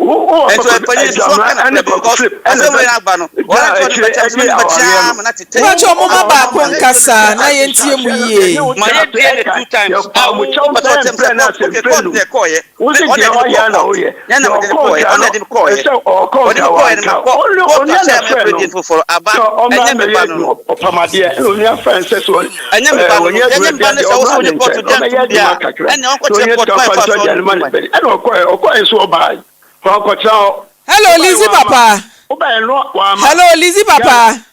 Wo wo Nti ɔfa ɔpanyin nso so Adwamena ɔka ɛne nokorɛ Kwaku because Philip ɛna asɛm bɛ wei aba no wɔn gyina a ɛkyɛ akyire ɔde bɛkyɛ ɛgye me awareɛ bɛkyɛ no. ama no atete Mpakyɛw Wo momma ɔfa baako ma ne nkasa na hyɛ yɛntie aseɛ mo no yie. yɛne wo Ma tena yɛ ase DNA ɛka two times a yɛpaa mo wo kyɛw wopɛ sɛ sɛ ɔkyɛm sɛ mprɛ no court asɛ okay mprɛ court num. na ɛkɔɔyɛ Wo me se ɔna deɛ ɛde me wayɛ kɔɔ a na court woyɛ nyɛ na deɛ mede ne ɔkɔɔ kɔɔyɛ nka ɔna no ɛde me kɔɔyɛ ɛsɛ ɔkɔɔ ɔde nka me kɔɔyɛ no wanka makɔ ɔne court onua ahyɛ na me frɛ afrɛ no din foforɔ aba sɛ ɔmmra ɛnyɛ me mmɛyɛ ba no adwuma no ɔpamadeɛ ɛna onua frɛ no sɛ sɛ ɛnyɛ me ba no no ɔnyɛ ɛnyɛ adwuma me ba bia no deɛ sɛ wo sɛ ɔmmra ne wode court nkyɛn na gya ɔbɛyɛ ntom deɛ adwuma a kakra ɛnea na ɔnkɔkyerɛ ɔnyɛ court sika kwan mfa ɛfa ntɔ so aduane ɔde ma ne kwan bɛdi ɛna ɔkɔɛ ɔkɔɛ nso ɔbaa ɔkɔtena hɔ Hello wobae Lizzy wama papa. wobae no wama Hello Lizzy Ghana papa.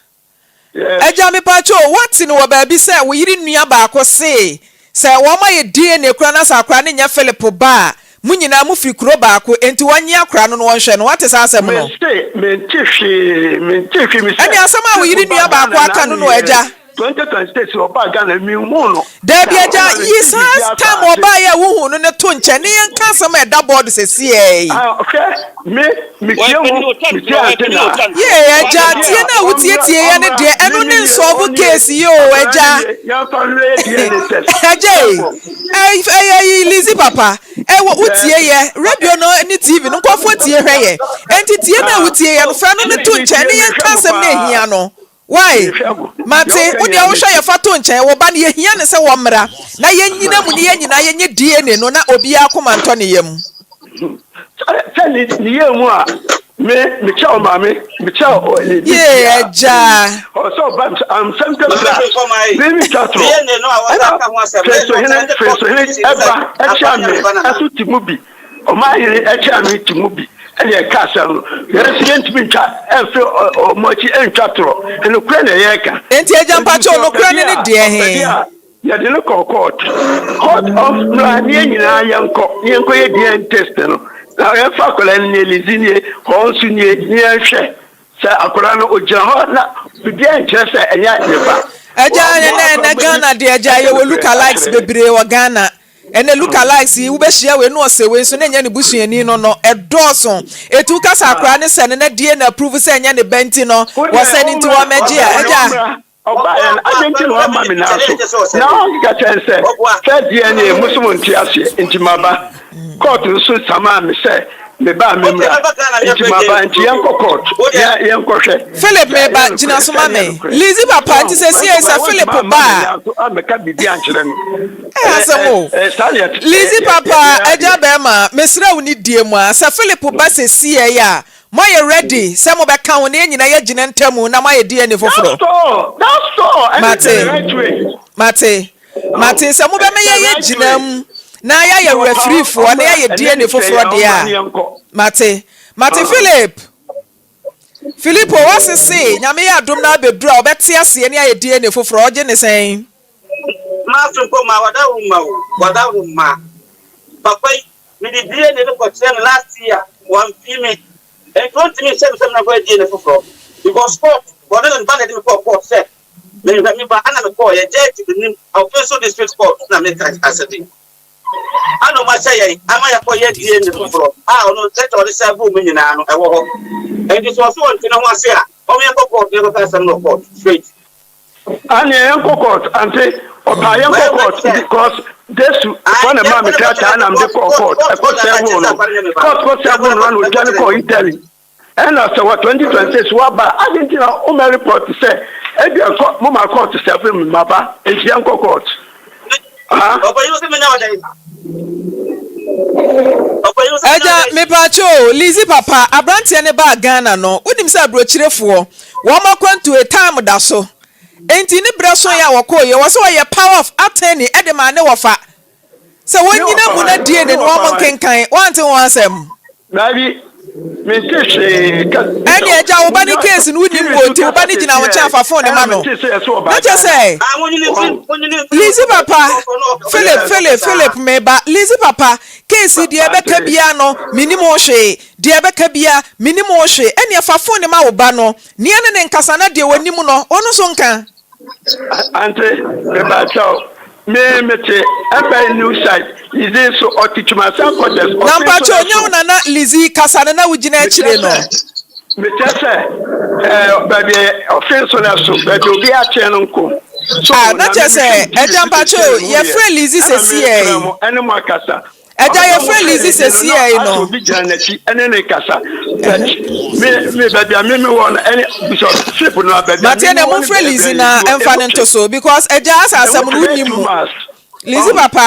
yes. Agya mepatwo o, woate no wɔ baabi sɛ wo yere nua baako se sɛ wɔn ayɛ DNA koraa na sɛ akora no nyɛ Philip ba a, mo nyinaa mo firi kuro baako enti wɔnnye akora no na wɔnhwɛ no. Woate saa asɛm no? Mese mente hwee mente hwee mesɛ Ɛne asɛm a wo yere Philip baa nua baako Ghana aka no n'ano no yɛ agya. 2026 ɔbaa Ghana menhuu no Daabi da agya, ɛna yi mente saa biribiara time saa ase. ɔbaeɛ a wohuu no no to nkyɛn ne yɛnka asɛm a ɛda board sesiei. Ah, hwɛ me metie wo metie ante na Yee agya, ɔpɛ tie a no a ɔmmra wotietie yɛ no ɔmmra deɛ me ɛno ne ne nie nsɔlvo ɔnie case yi o akwadaa agya. no nie yɛmfa nhwɛ DNA test Agya ei, yɛnkɔ ɛyɛ yi Lizzy papa, ɛwɔ wotie yes yɛ, radio no ne TV no nkurɔfoɔ tie hwɛ yɛ, enti tie no a ah wotie yɛ no fa ɛno me no to metie nkyɛn ne mehwɛ yɛnka mo asɛm no a paa ɛhia no. Wai? mehwɛ mo deɛ Mate, woka wo deɛ nyinaa wohwɛ mete yɛ fa to nkyɛn, wo ba no yɛhia no sɛ wɔmmra na yɛnyina mu ne yɛn nyinaa yɛnyɛ DNA no na obiara akoma ntɔ ne yam. Sɛ ne ne yɛ mu a me mekyɛ wo maame mekyɛ wo ne Yee bibia agya. ɔsɛ ɔba I'm 70 plus me me twa torɔ ɛna fɛsohene fɛsohene ɛba ɛkyɛ me ɛso ti mu bi ɔman hene ɛkyɛ me ti mu bi ɛna ɛka asɛm no yɛn nso yɛntumi ntwa ɛmfe ɔmo akyi ɛntwa torɔ ɛnokorɛ na yɛreka Enti agya nti mpakyɛw sɛ ɔpɛ nokorɛ no deɛ ne a deɛ ɔpɛ he? deɛ a Yɛde no kɔɔ court. Court of mmra ne yɛn nyinaa yɛnkɔ ne yɛnkɔ yɛ DNA test no. Na yɛmfa akwadaa no nie, Lizzy nie, hɔ nso nie, ne yɛnhwɛ sɛ akwadaa no ogyina hɔ na biribiara nkyerɛ sɛ ɛnyɛ ne ba. Agya Wɔammɔ ɛnɛ ɛnɛ akwadaa Ghana bi deɛ agya ɛka yɛwɔ nokorɛ look alikes akyerɛ yɛn. bebree wɔ Ghana ɛnɛ look alikes yi wobɛhyia wei na ɔsɛ wei nso na ɛnyɛ ne busuani no no ɛdɔɔso ɛti woka sɛ akwadaa no sɛ no na DNA approve sɛ ɛnyɛ ne ba nti no Wo deɛ wɔsɛ no nti ɔmmra, wɔmmɛgye a ɔmmra, agya ɔmmra. Ɔbaeɛ no, adɛn nti na wamma me nan so? Na ɔkeka kyerɛɛ no sɛ, Sɛ DNA mo so monte aseɛ, nti maba. Kɔɔto nso samaa me sɛ meba a memmra, nti maba. Nti yɛnkɔ kɔɔto na yɛnkɔhwɛ Philip sɛ ɛyɛ meba gyina nokorɛ so sɛ ma ɛnyɛ me nokorɛ. Lizzy papa So nti wahu? sɛsiei Nanso sɛ woantumi Philip amma ba me a nan so ammɛka biribi ankyerɛ me. Ɛyɛ Ɛ, asɛm ɛ, o. ɛ, saa na yɛte, ɛ, Lizzy yɛ, papa, yɛyɛ agya adeɛ. bɛɛma, mesrɛ wo ne die mu a, sɛ Philip ba sɛsiei a, Moayɛ ready sɛ mobɛka ho na yɛn nyinaa yɛagyina ntamu na moayɛ DNA foforɔ? That's all. That's all. And it's the Mate. right way. Mate. Mate. Oh, Sɛ mobɛma it's the yɛn right yɛagyina way. mu na yɛayɛ Nti ɔpa refereefoɔ na ɔmmra yɛayɛ ɛnɛ DNA ne kyɛ foforɔ yɛn deɛ ɔmmra a. ne yɛnkɔ. Mate. Mate Ah. Philip. Philippo wasese Nyame yɛ adom na abɛduru a ɔbɛte aseɛ ne ayɛ DNA foforɔ ɔgye ne sɛn? Mafe mpo ma wada wo mma o, wada wo mma. Papa yi, mede DNA no kɔkyerɛ no last year, wamfii me. Enti ontumi nhyɛ me sɛ menkɔyɛ DNA foforɔ because court, ɔne ne ba na ɛde me kɔɔ court sɛ menhwɛ me ba, ɛna mekɔɔyɛ, judge nim, Offinso District Court na meka asɛm yi. Ɛna ɔmo ahyɛ yɛn ama yɛakɔyɛ DNA foforɔ a ɔno lɛta a ɔde hyɛ guu mu nyinaa no ɛwɔ hɔ. Enti sɛ ɔse ɔnte ne ho ase a, ɔmo yɛnkɔ court na yɛnkɔka asɛm no wɔ court straight. Aneɛ yɛnkɔ court ante ɔpaa yɛnkɔ court because Jesu fɔ na maa me krataa na mede kɔɔ court ɛkɔ sɛvo no court kɔ sɛvo no ana odwane kɔɔ Italy ɛna sɛ wɔ 2026 waba adi nti na woma report sɛ ebi ɛkɔ mo ma court sɛvo me maba nti yɛnkɔ court ah. Agya mepaakyɛ o Lizzy papa abranteɛ no baa Ghana no wonim sɛ abrokyirefoɔ wɔn akwantuo time da so enti ne berɛ soeɛ a wɔkɔeɛ wɔ sɛ ɔyɛ power of attorney de maa ne wɔfa sɛ wɔnyina mu na DNA no wɔn nkenkan woante ho asɛm. Daabi, mente hwee ka Ɛne agya wo ba ne case no wonim wɔ nti wo ba no gyina wo nkyɛn afa phone no ma no na kyɛ sɛ Lizzy papa Philip Philip Philip me ba Lizzy papa case yi deɛ ɛbɛka biara no menim ho hwee deɛ ɛbɛka biara menim ho hwee ɛneɛ fa phone no ma wo ba no nea ne ne nkasa na deɛ ɔnim no ɔno nso nka. Ante mepakyɛw me mete ɛbɛn new site Lizzy nso ɔte Twumasa quarters Na ɔfe nso mpakyɛw nyɛ wo ɛso na na Lizzy kasa no na wo gyina mekyerɛ akyire sɛ no. mekyerɛ sɛ ɛɛ baabi ɔfe nso no ɛso baabi obi akyɛn no nko so Ah na na kyerɛ me sɛ mehwɛ TV agya so mpakyɛw sɛsɛɛ mehu yɛ yɛfrɛ Lizzy ɛna sɛsiɛ mefrɛ yi. mo ɛne mo akasa. Agya Ɔsɛ yɛfrɛ ɔmo Lizzy fɛ ne no na sesiei asɛ no. obi gyina n'akyi ɛne ne kasa but me me baabi a me me wɔ no ɛne because ship no a baabi a Mate me me ɛnɛ wɔ ne momfrɛ baabi a Lizzy yɛdu na hɔ ɛmfa emu no twe nto so because agya asɛ emu asɛm no twe bɛyɛ wonim two mu. miles Lizzy ɔho. papa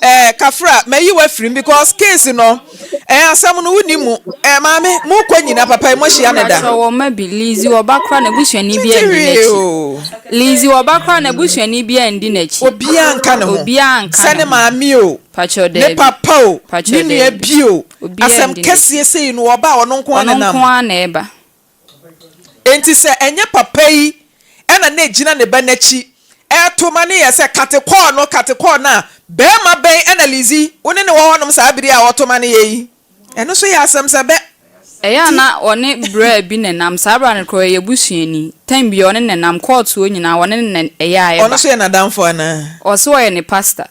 eh, Kafra mayi wo afirim because case no eh, asɛm no wonni mu eh, maame mokɔ nyina papa yi moahyia no da. Mpakyɛw wɔ mma bi Lizzy wɔ ba koraa n'abusuani biaa Tete nni hwee n'akyi o. Lizzy wɔ ba koraa n'abusuani biaa nni n'akyi Obiaa nka ne ho obiaa nka sɛ ne ne ho maame o, Mpakyɛw ne daabi papa o, ne Mpakyɛw nua daabi bi o, obiaa asɛm nni n'akyi kɛseɛ sei no ɔba a ɔno nko ara Ɔno nenam. nko ara na ɛba. Enti sɛ ɛnyɛ papa yi na na egyina ne ba no akyi reto ma no yɛ sɛ kate kɔɔ no, kate kɔɔ no a, barima bɛn na Lizzy, wo ne no wɔ hɔnom saa bere yi a ɔreto ma no yɛ yi? Ɛno nso yɛ asɛm sɛ bɛ Ɛyɛ a ti. na ɔne braa bi na ɛnam, saa bra no koraa ɔyɛ busuani. Time biara ɔne no na ɛnam, kɔɔto hɔ nyinaa ɔne no na ɛyɛ a Ɔno ɛba. nso yɛ n'adamfo anaa? Ɔse ɔyɛ ne pastor.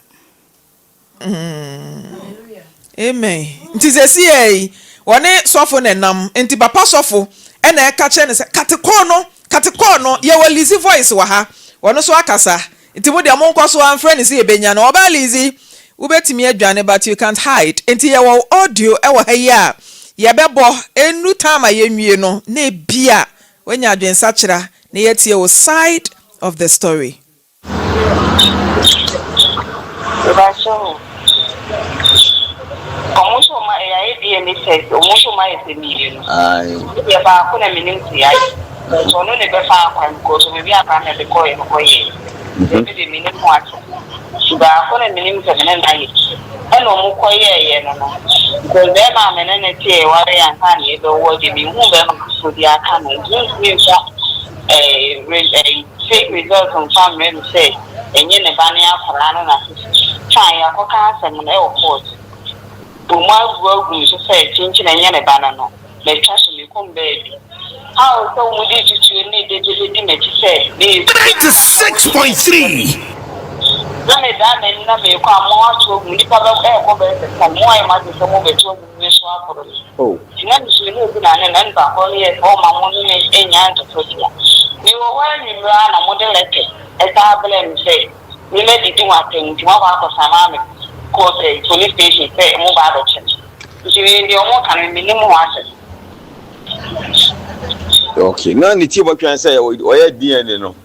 Amen. Nti sɛsiɛ yi wɔne sɔfo na ɛnam. Nti papa sɔfo ɛna ɛka kyerɛ no sɛ katekɔɔ no katekɔɔ no yɛwɔ Lizzy voice wɔ ha. Ɔno nso akasa. Nti mo deɛ monkɔ so ara mfrɛ no sɛ yɛbɛnya no. Ɔbaa Lizzy wobɛtumi adwane but you can't hide. Nti yɛwɔ wo audio ɛwɔ ha yi a yɛbɛbɔ ɛnnu time a yɛnwie no na ebia woanya adwensakyera na yɛatie wo side of the story. Mepakyɛw o, ɔmo nso ɔmo ayɛ yɛayɛ DNA test, ɔmo nso ɔmo ayɛ sɛ mienu. Me deɛ baako na menim sɛ yɛayɛ, but ɔno na ɛbɛfa akwan because baabi a akwadaa no de kɔeɛ no kɔyɛɛ, nti me deɛ menim ho asɛm. Nti baako na menim sɛ me ne no ayɛ, ɛna ɔmo kɔyɛɛyɛ no no, because bɛɛma a me ne no te a yɛwareɛ ansa na yɛbɛwoɔ deɛ menhuu bɛɛma foforɔ biara ka no, nti mentumi mfa ɛɛ fake result mfa mmrɛ me sɛ ɛnyɛ ne ba ne akwadaa no na fine yɛakɔka asɛm no ɛwɔ court wɔn agu agu me so sɛ kyenkyen ɛnyɛ ne ba no no matwa so me kɔm baabi how sɛ wɔn de tutuo ne dede bɛdi m'akyi sɛ meyɛ 96.3. Na medaa m'ani na merekɔ a mo ato agu nipa bɛ ɛrekɔ bɛyɛ sɛ sɛ mo ayɛ mo adwene sɛ mo bɛto agu me so aboro me. Oh. Nti na mesuro ne obi na ne na nipa korɔ no yɛɛ sɛ ɔmma mo ne me nnya ntɔkwa. Mewɔ hɔ anwummerɛ ara na mode lɛtɛ san brɛɛ me sɛ me madidi ho atɛm nti moakɔ akɔsama me kɔ sɛ police station sɛ moba abɛkye me. Nti me deɛ wɔka no mennim ho asɛm. Okay, na ne ti bɔtwɛn sɛ ɔyɛ DNA no.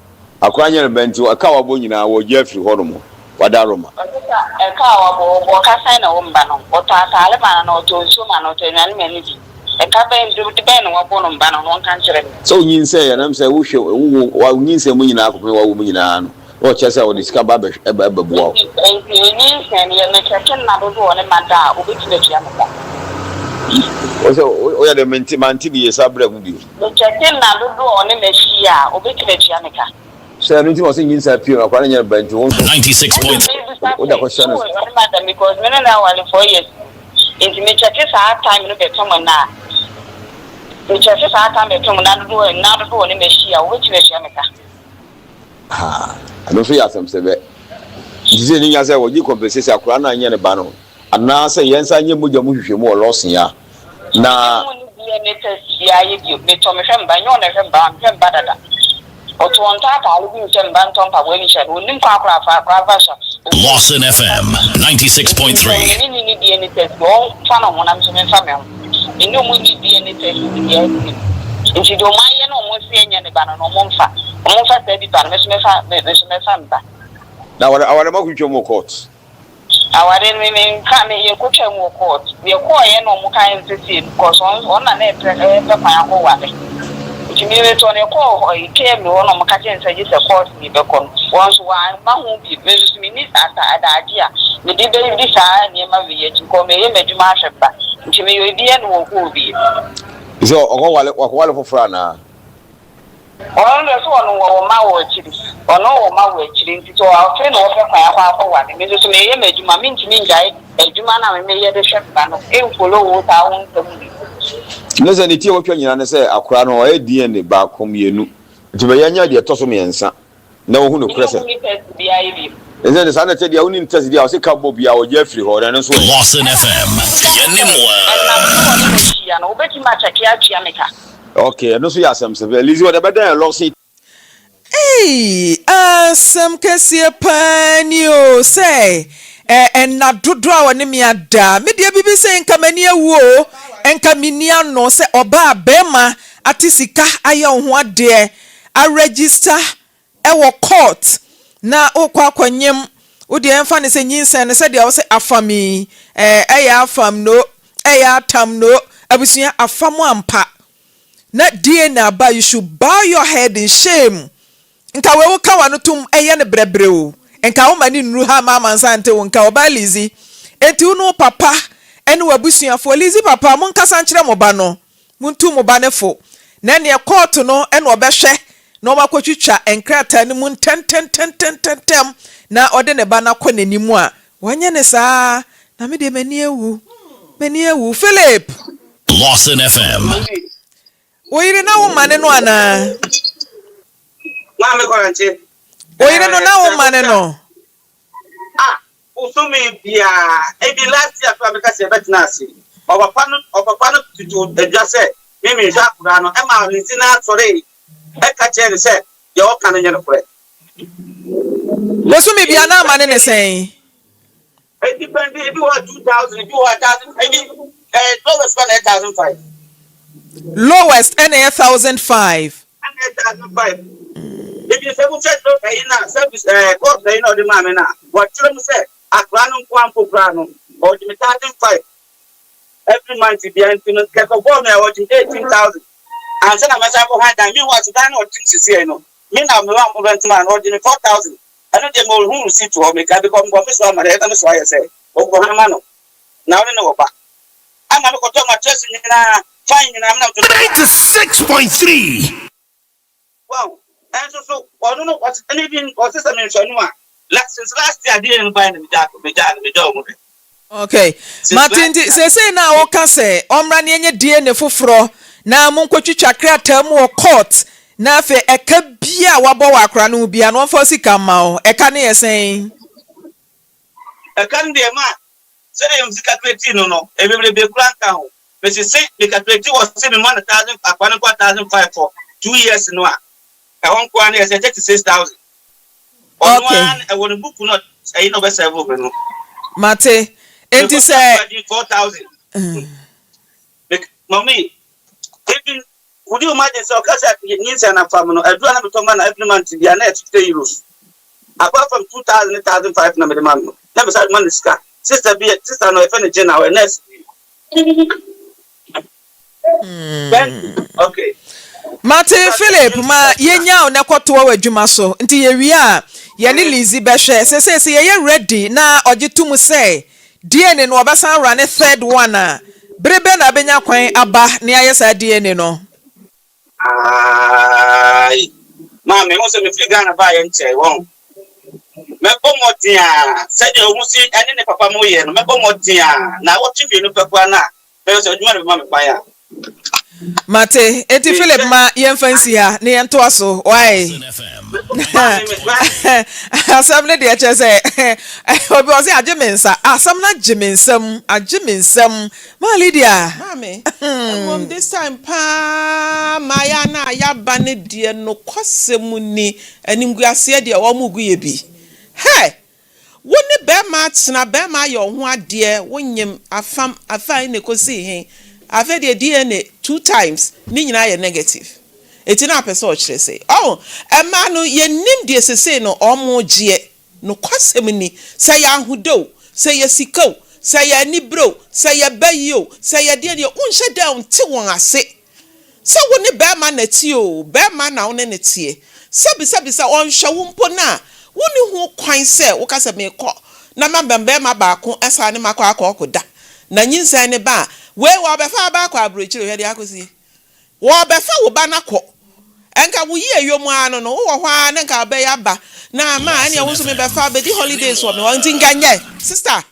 Akora nyɛ no bɛ nti ɛka a wabɔ nyinaa wɔgye afiri hɔ nom wada Roma. Ɔse ka ɛka a wabɔ ɔbɔ ka sɛn na wo mba no ɔtɔ ataare ma no na ɔtɔ nsuo ma no ɔtɔ aduane ma no di ɛka bɛn de bɛn na wabɔ no mba no no ɔnka nkyerɛ me. Sɛ wonyinsɛn yɛ nam sɛ wohwɛ wo wo nyinsɛn mu nyinaa kɔpem wawo mu nyinaa no na ɔkyerɛ sɛ ɔde sika ba bɛ ɛba ɛbɛboa wo. Nti nti onyinsɛn no yɛ me kyɛke nna dodoɔ ɔne ma da a obetumi atua me ka. Wosɛ woyɛ dɛ mente mante bi yie sa brɛ mu bio. Mekyɛke nna dodoɔ a ɔne me ahyia a, ɔbɛtumi atua me ka? Sɛ ɛno nti na ɔse nyinsɛn apue no, akwadaa no nyɛ ne ba nti wo nso Ɛna mebisa wode sɛ, akɔhyɛ no so ɔne me ada because me ne no aware 4 years nti mekyɛke saa time no bɛto mu nna a, mekyɛke saa time bɛto mu nna dodoɔ nna dodoɔ a ɔne me ahyia a, ɔbɛtumi atua me ka? Haa, ɛno nso yɛ asɛm sɛ bɛ. Nti sɛ ne nya sɛ wɔgye compensation akwadaa no anyɛ ne ba no Anaasɛ yɛnsan nyɛ mogya mu nhwehwɛmu wɔ Lawson a, na. Mennye mu ne DNA test biara yɛ bio. Metɔ mehwɛ me ba, ɛnyɛ ɔno na ɛhwɛ me ba, mehwɛ me ba dada. Ɔto ɔntɔ ataare bi nhyɛ me ba, ntɔ mpaboa bi nhyɛ no, ɔnnim kwan koraa fa koraa fa so a ɔhu. Lawson FM Nti sɛ 96.3. me ne no nni DNA test bi, ɔmfa ne ho na me nso memfa me ho. Me ne ɔmo nni DNA test biara bio. Nti deɛ ɔmo ayɛ na ɔmo se ɛnyɛ ne ba no no, ɔmo mfa. Ɔmo mfa saa nipa no, me nso mɛfa, me nso mɛfa me ba. Na aware aware mo akotwitwa mu wɔ court. Aware no me me nka me yɛ kotwa mu wɔ court yɛ kɔɔ yɛ na ɔmo ka yɛ sɛ sie no cos ɔn ɔn na na ɛpɛ ɛpɛ kwan akɔ ware nti me me tɔ no yɛ kɔɔ hɔ yi KMA hɔ na ɔmo ka kyerɛ no sɛ gye sɛ court na yɛ bɛ kɔ no wɔn nso wɔn amma ho bi me nso so me ni ata adagye a me de bɛ di saa nneɛma wei akyi kɔ me yɛ m'adwuma ahwɛ ba nti me yɛ obi ɛna wɔ kɔɔ bi. Sɛ ɔkɔ wale wakɔ wale foforɔ anaa. Ɔno deɛ sɛ ɔno wɔwɔ mma wɔ akyiri, ɔno wɔ mma wɔ akyiri nti sɛ afei na ɔpɛ kwan akɔ akɔware. Me nso so meyɛ m'adwuma, mentumi ngyae adwuma no a me meyɛ de hwɛ me ba no mfollow wo saa wo nsɛm wei. Ne sɛ ne ti a watwa nyinaa ne sɛ akwadaa no ɔyɛ DNA baako mmienu nti bɛyɛ anya deɛ ɛtɔ so mmiɛnsa na wahu nokorɛ sɛ. Mene ɔmo ni test biara yɛ bio. Ɛsɛ ne saa na ɛkyɛ deɛ wonim test deɛ a ɔse ka bɔ biara ɔgye afiri hɔ na ɛno nso ɛ. Lawson FM, yɛne mo Ɛna ara. mese ɔne me hyia no wobɛtumi akyɛke atua me ka. Ok ɛno nso yɛ asɛm sɛ Lizzy wɔde bɛdan yɛ Lawson. Ei asɛm kɛseɛ paa ni o sɛ. Ɛ, nna dodoɔ a ɔne me ada. Me deɛ biribi sei nka m'ani awu o. Nka menni ano sɛ ɔbaa barima ate sika ayɛ wo ho adeɛ, aregister wɔ court na wokɔ akɔnyem. Wo deɛ yɛmfa no sɛ nyinsɛn no sɛdeɛ wo se afam yi, ɛ, ɛyɛ afam no, ɛyɛ atam no, abusua afam ampa. Na DNA aba, you should bow your head in shame. Nka wei woka w'ano tom ɛyɛ no brɛbrɛ o, nka woma no nnuru ha mma amansan nte wo nka, ɔbaa Lizzy. Enti wo ne wo papa ne w'abusuafoɔ, Lizzy papa, monkasa nkyerɛ mo ba no, montu mo ba no fo, na ɛneɛ kɔɔto no na ɔbɛhwɛ na wɔakɔtwitwa nkrataa no mu ntɛntɛntɛntɛntɛm na ɔde ne ba no akɔ n'anim a, wanyɛ no saa, na me deɛ m'ani awu, m'ani awu. Philip! Lawson FM. Wo yere na wo mane no anaa? Maame Kɔrɛnkye. Wo yere no na wo mane no? Ah, bosome biara, ebi last year koraa meka sɛ yɛbɛtena ase. Ɔpapa no, ɔpapa no tutu adwa sɛ me menhwɛ akwadaa no, ɛma ne ti no asɔre ɛka kyerɛ no sɛ deɛ ɔka no nyɛ nokorɛ. Bosome biara na amane ne sɛn? Edepend, ebi wɔ hɔ 2000, ebi wɔ hɔ 1000, ebi eh, lowest kora na ɛyɛ 1005. Lowest ɛna ɛyɛ 1005. Ɛna ɛyɛ 1005. Ebi sɛ wohwɛ ɛyi na service ɛɛ course ɛyi na ɔde maa me na wɔkyerɛ mu sɛ akora no nko ampo koraa no ɔgye me 1005 every month bia nti no kɛkɛ bɔɔl no ɔgye me 18,000 ansa na mɛsan kɔ han dan mi wɔ ase dan na ɔte mu sisi ɛyi no me na me wa rent ma no ɔgye me 4000. Ɛno deɛ mo hu receipt hɔ meka because mebɔ me so ama no ɛna me so ayɛ sɛ ɔkɔ ha ma no na ɔne ne wɔ ba ama me kɔtɔ mattress nyinaa fan nyinaa me na metotɔ 96.3. Wahu ɛnso so ɔno no ɔse ɛne bi ɔse sɛ menhwɛ no a la since last year adeɛ no bae na megyaa megyaa no megyaa ɔmo hwɛ. Ok Since mate last nti year. seesei no a woka sɛ ɔmmra na yɛnyɛ DNA foforɔ na monkɔtwitwa krataa mu wɔ court na afei ɛka biaa a wabɔ wɔ akora no ho biaa no ɔmfa wo sika mma wo, ɛka no yɛ sɛn? Ɛka no deɛ ma sɛdeɛ mesi calculate no no ɛbebrebe koraa nka ho mesi se me calculate wɔ se mema no thousand akora no nkoa 1005 for 2 years no a ɛhɔ nkoa no yɛ sɛ 36,000 ɔno ara ɛwɔ ne book no ɛyi na ɔbɛsɛve me no. Mate. Enti sɛ. 4000 mɔmi, even would you imagine sɛ ɔka sɛ nyinsɛn na fam no aduru a na metɔ ma no every month bia na yɛ €50 apart from 2000 ne 1005 na mede ma no na mesa ma no sika. Sister bi, sister no yɛfɛ no Gyina, ɔyɛ nurse bi. Okay. Mate Philip, ma yɛnya wo na kɔtoa w'adwuma so. Nti yɛwie a, yɛne Lizzy bɛhwɛ. Sesei sɛ yɛyɛ ready na ɔgye to mu sɛ DNA no ɔbɛsan awura ne third one a, bere bɛn na abɛnya kwan aba na yɛayɛ saa DNA no? Ayi, maame, wo sɛ mefiri Ghana baa yɛ nkyɛe wɔn. Mɛbɔ mmɔden a sɛdeɛ ɔmo si ɛne ne papa mo yɛ no, mɛbɔ mmɔden a na wɔtwe 2 pɛ koraa no a bɛyɛ sɛ adwuma no bɛma me kwan a. Mate. Enti Philip, ma yɛmfa nsi ha na yɛntoa so. Why? Asɛm no deɛ kyerɛ sɛ obi ɔse agye me nsa. Asɛm no agye me nsam. Agye me nsam. Ma Lydia. Maame, mmom this time paa mmaayɛ no a yɛaba no deɛ nokwasɛm ni, animguaseɛ deɛ wɔn gu yɛ bi. Hɛ! Wo ne bɛrima atena, bɛrima ayɛ wo ho adeɛ, wonyem afam, afan na ɛkɔsii he. Afei deɛ DNA two times, ne nyinaa yɛ negative. Eti na apɛ sɛ ɔkyerɛ sɛ, ɔho, mmaa no yɛnim deɛ sesei no ɔmo gyeɛ. Nokwasɛm ni, sɛ yɛ ahode o, sɛ yɛ sika o, sɛ yɛ anibere o, sɛ yɛ bayi o, sɛ yɛ deɛ deɛ, wonhyɛ da nte wɔn ase. Sɛ wo ne bɛrima na te o, bɛrima na wo ne no teɛ. Sɛbisɛbi sɛ ɔnhwɛ wo mpo no a, wonni ho kwan sɛ woka sɛ meekɔ na maba bɛrima baako san ne makɔ akɔ akɔda. Na nyinsɛn ne ba a, wei wɔbɛfa aba akɔ aburokyire, hwɛ deɛ akɔsie. Wɔbɛfa wo ba no akɔ. Nka wo yie yom ara no no, wowɔ hɔ ara na nka wobɛyɛ aba. Na ama ɛneɛ wo nso mebɛfa bɛdi holidays wɔ me hɔ. Nti nka nyɛ, sister.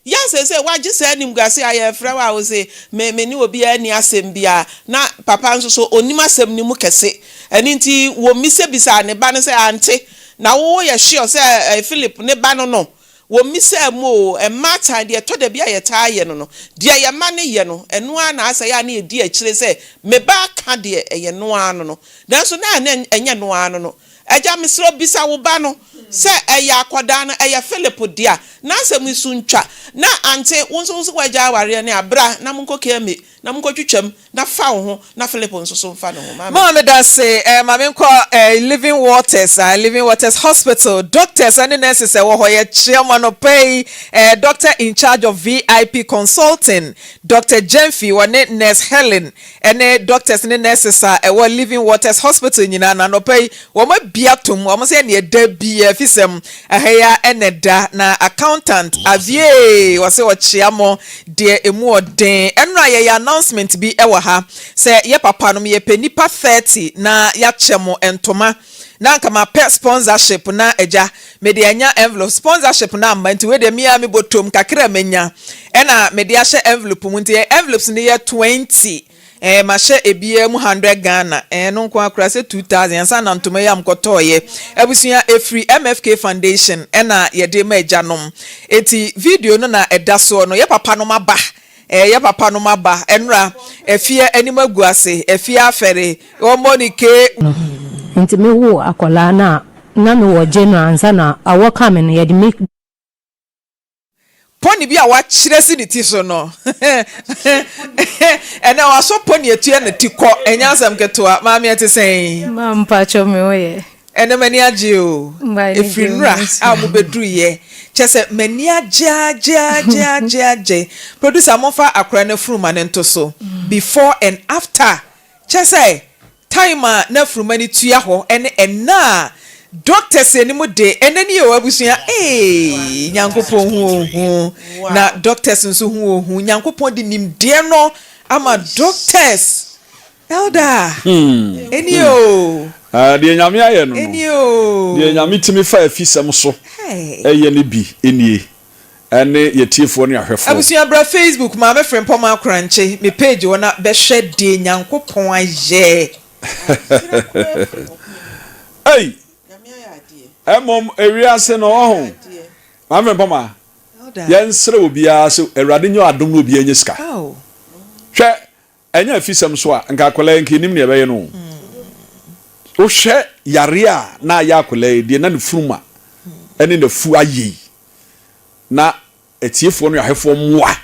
Yɛ seesei woagye saa animguase a yɛrefrɛ wo a wose me me ne obiara nni asɛm biara na papa nso so ɔnnim asɛm no mu kɛse. Ɛno nti wɔmmisabisaa ne ba no sɛ ante na wo woyɛ sure sɛ ɛyɛ Philip ne ba no no? Wɔmmisaa mu oo, mmaatan deɛ ɛtɔ da bi a yɛtaa yɛ no no, deɛ yɛn mma no yɛ no, ɛno ara na asɛ yɛ a na yɛdi akyire sɛ me ba aka deɛ ɛyɛ no ara no no. Nanso na ɛnyɛ no ara no no. Agya, mesrɛ wo, bisa wo ba no sɛ ɛyɛ akwadaa no, ɛyɛ Philip dea. N'asɛm yi so ntwa. Na ante, wo nso wo se woagyae awareɛ no a, bra na monkɔ KMA na monkɔtwitwam na fa wo ho na Philip nso so mfa ne ho. Maame. Maa medase eh, ma menkɔ eh, Living Waters ah, Living Waters Hospital, doctors ne nurses ɛwɔ hɔ, yɛkyea mo anɔpa yi eh, doctor in charge of VIP consulting, Doctor Gyamfi, wɔne Nurse Helen ne doctors ne nurses a ɛwɔ Living Waters Hospital nyinaa no anɔpa yi wɔn abi atom, wɔn sɛ ɛneɛ da biara afisɛm ɛha yi ara na ɛda, na accountant Aviee ɔse ɔkyea mo deɛ ɛmu ɔden. Ɛnora yɛyɛ announcement bi wɔ ha sɛ yɛ papa nom yɛpɛ nnipa 30 na yɛakyɛ mo ntoma na anka mapɛ sponsorship na agya mede anya envelope, sponsorship no amma nti wei deɛ me ara me bɔtɔm kakra a manya ɛna mede ahyɛ envelope mu nti envelopes no yɛ 20 ɛɛ mahyɛ ebiara mu 100 Ghana ɛɛ no nko ara koraa sɛ 2000 ansa na ntoma yi a mekɔtɔɔyɛ abusua ɛfiri MFK Foundation ɛna yɛde ma agyanom eti video no na ɛda soɔ no yɛ papa nom aba Ɛɛ yɛ papa nom aba ɛnora ɛfeɛ anim agu ase ɛfeɛ afɛre wɔmmɔ ne ke. No nti me woo akwadaa no a na me wɔ general ansa na awɔ ka me no yɛde me. Pony bi a wakyerɛ si ne ti so no ɛnɛ wasɔ pony atua ne ti kɔ ɛnyɛ asɛm ketewa maame ɛte sɛn. Maa mpakyɛw me ho yɛ. Ɛnɛ m'ani agye o. Ɛfiri nnora a mobɛduruiɛ. Kyerɛ sɛ m'ani agye agye agye agye agye. Producer momfa akora no afuruma no nto so. Before and after. Kyerɛ sɛ time a na afuruma no tua hɔ ɛne ɛnɛ a doctors anim de ɛnɛ nie o abusua eeii Nyankopɔn hu ohu na doctors nso hu ohu. Nyankopɔn de nimdeɛ no ama doctors. Elder, ɛnie oo. Ah, deɛ Nyame ayɛ no no. Ɛnie oo. Deɛ Nyame tumi fa afisɛm so yɛ no bi nie. Ɛne yɛtiefoɔ ne ahwɛfoɔ. Abusua bra Facebook Maame Frempɔma Akorankye me page hɔ na bɛhwɛ deɛ Nyankopɔn ayɛ. Ei! Ɛmom ewiase no ɔho. Maame Frempɔma, yɛnsrɛ obiara sɛ Awurade nyɛ adom na obiara nyɛ sika. Hwɛ Ɛnyɛ afisɛm so a, nka akwadaa yi nka yɛnim nea ɛbɛyɛ no o. Wohwɛ yareɛ a na ayɛ akwadaa yi, deɛ na ne funuma ne n'afu ayɛ yi, na atiefoɔ ne ahwɛfoɔ mmoa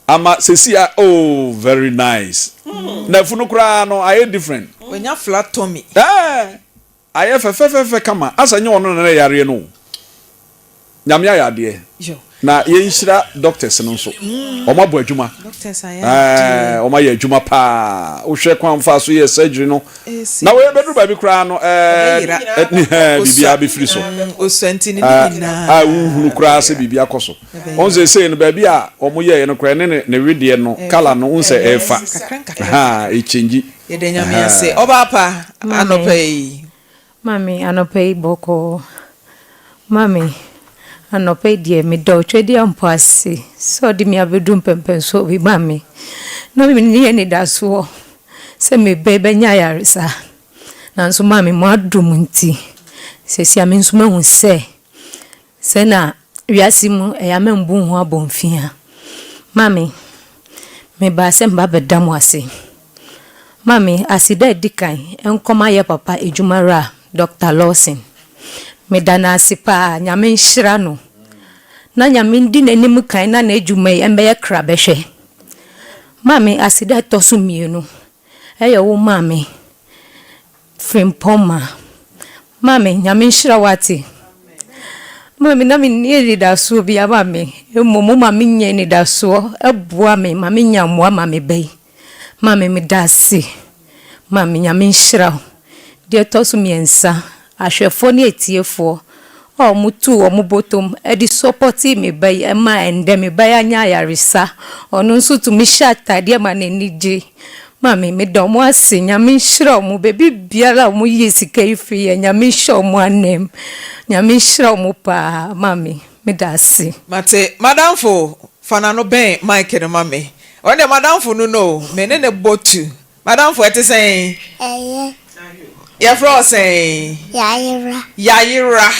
ama sɛsi a, oh very nice. N'afu no koraa no ayɛ different. Wanya flat tummy. Ɛɛ. Ayɛ fɛfɛfɛfɛ kama asɛ nyɛ ɔno na na yareɛ no o Nyame ayɛ adeɛ na yɛnhyira doctors no nso wɔn abɔ adwuma ɛɛ wɔn ayɛ adwuma paa wohwɛ kwan fa so yɛ surgery no na wɔyɛ bɛduru baabi koraa no ɛɛ ɛɛ biribiara bɛfiri so ɛɛ a wohunu koraa sɛ biribi akɔ so wɔn sɛ sei no baabi a wɔn yɛɛ no koraa ne ne wedeɛ no kala no wɔn sɛ ɛɛfa ha ɛkyɛngyi. Yɛda Nyame ase. Ɔbaa pa, anɔpa yi. Mame, anɔpa yi bɔkɔɔ. Mame, anɔpa yi deɛ meda Otwadiampɔ ase sɛ ɔde me abɛduru mpɛnpɛnsoɔ bi Mame, na menni anidasoɔ sɛ me ba yi bɛnya ayaresa. Nanso Mame, mo adom nti, seesei a me nso mahu sɛ Sɛ na wiase mu ɛyɛ a mɛmbu wo ho abɔnfia. Maame, mebaa sɛ meba abɛda mo ase. Maame, aseda a ɛdi kan nkɔma yɛ papa adwumawura Dɔkta Lawson. Meda no ase paa, Nyame nhyira no na Nyame ndi n'anim kan na n'adwuma yi ɛmmɛyɛ krabɛhwɛ. Maame, aseda a ɛtɔ so mmienu ɛyɛ wo maame. Frimpong ma. Maame, Nyame nhyira wo ate. Maame, na menni anidasoɔ biara maame, mmom wo ma menya anidasoɔ, boa me ma menya mmoa ma me ba yi. Maame, meda ase. Maame, Nyame nhyira wo. Deɛ ɛtɔ so mmiɛnsa, ahwɛfoɔ ne atiefoɔ a wɔtuu wɔn bɔtɔm de sɔpɔtee me ba yi ma ɛnnɛ me ba yi anya ayaresa. Ɔno nso tumi hyɛ ataadeɛ ma n'ani gye. Maame meda ɔmo ase nyame nhyira ɔmo baabi biara a ɔmo yi sika yi firi yɛ nyame nhyɛ ɔmo anam nyame nhyira ɔmo paa maame meda ase. Mate, m'adamfo fa n'ano bɛn mic no ma me. Ɔno deɛ m'adamfo no no o, me ne no bɔ tu. M'adamfo ɛte sɛn? Ɛyɛ. Yɛfrɛ wo sɛn? Yayera. Yayera.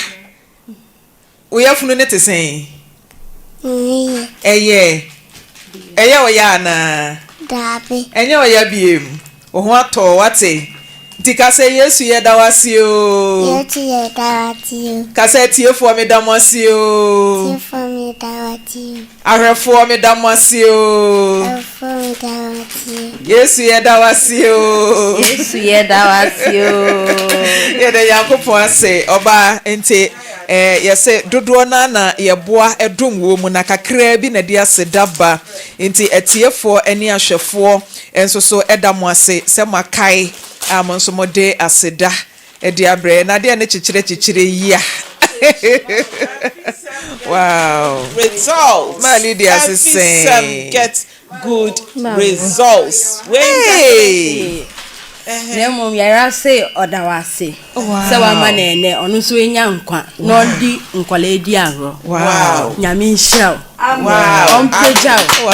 Wo yafunu no te sɛn? Ɛyɛ. Ɛyɛ. Ɛyɛ wo ya anaa? Daabi. Ɛnyɛ wo ya biem. Wo ho atɔ wo, wate? Nti ka sɛ, Yesu yɛda wo ase oo. Yesu yɛda wo ase oo. Ka sɛ, Atiefoɔ meda mo ase oo. Atiefoɔ meda wo ase oo. Ahwɛfoɔ meda mo ase oo. Ahwɛfoɔ meda mo ase oo. Yesu yɛda wo ase oo. Yesu yɛda wo ase oo. Yɛda Nyankopɔn ase ɔbaa nti eh, yɛse dodoɔ no ara na yɛboa dom wɔ mu na kakraa bi na ɛde aseda ba nti atiefoɔ ne ahwɛfoɔ nso so da mo ase sɛ moakae a mo nso mode aseda de abrɛ yɛn. Na adeɛ ne kyekyerɛ kyekyerɛ yi a. Wow. Results. Maa Lydia ase Every sɛn. get good results. Hey! Na mmom yɛra se ɔda wo ase sɛ wama no ɛnɛ ɔno nso anya nkwa na ɔde nkwadaa adi agorɔ. Nyame nhyira wo. Ɔmpagya wo.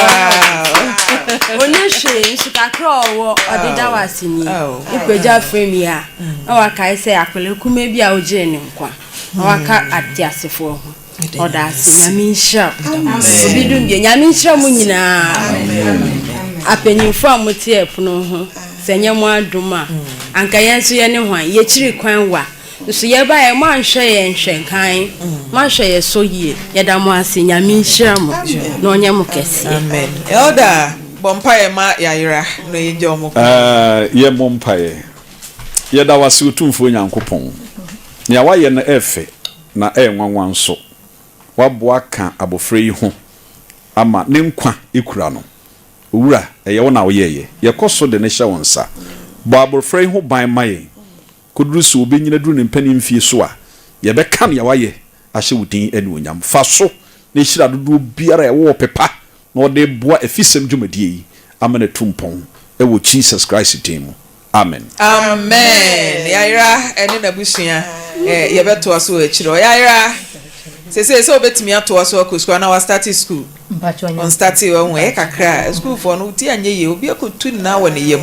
Ɔni hwee nso kakra a ɔwɔ ɔde da wo ase nie. Wopagya frame yi a na wakae sɛ akwadaa kumaa bi a wogyee ne nkwa na waka ateasefoɔ ho. Ɔda ase Nyame nhyira wo. Obi dum bio Nyame nhyira mo nyinaa. Apanyinfo a mote ɛpono ho sɛ nyɛ mo adom a anka yɛn nso yɛne hwan yɛkyiri kwan wa nso yɛbaeɛ mo anhwɛ yɛn hwɛ nkan mo ahwɛ yɛ so yie yɛda mo ase Nyame nhyira mo na ɔnyɛ mo kɛseɛ. Amen Elder bɔ mpaeɛ ma yayera na yɛngya wɔn kwan. Yɛmmɔ mpaeɛ. Yɛda wo ase Otumfoɔ Nyankopɔn. Nea woayɛ no ɛfɛ. Na ɛyɛ nwanwa nso. Woaboa ka abɔfra yi ho ama ne nkwa kura no. Owura, ɛyɛ wo na woyɛeɛ. Yɛkɔ so de no hyɛ wo nsa. Bɔ abɔfra yi ho ban ma yɛn kɔduru sɛ ɔbɛnyini aduru ne mpanin mfie so a, yɛbɛka nea wayɛ ahyɛ wo din anuonyam. Fa so na hyira dodoɔ biara a ɛwɔ ɔpɛ pa na wɔde reboa afisɛm dwumadie yi ama no atu mpɔn wɔ Jesus Christ din mu. Amen. Amen Yayera ɛne n'abusua yɛbɛtoa so wɔ akyire hɔ Yayera sesei sɛ wobɛtumi atoa so akɔ sukuu anaa wastarte sukuu ɔnstate wahu ɛyɛ kakra a sukuufoɔ no ti anyɛ yie obi akɔtu nyinaa wɔ ne yam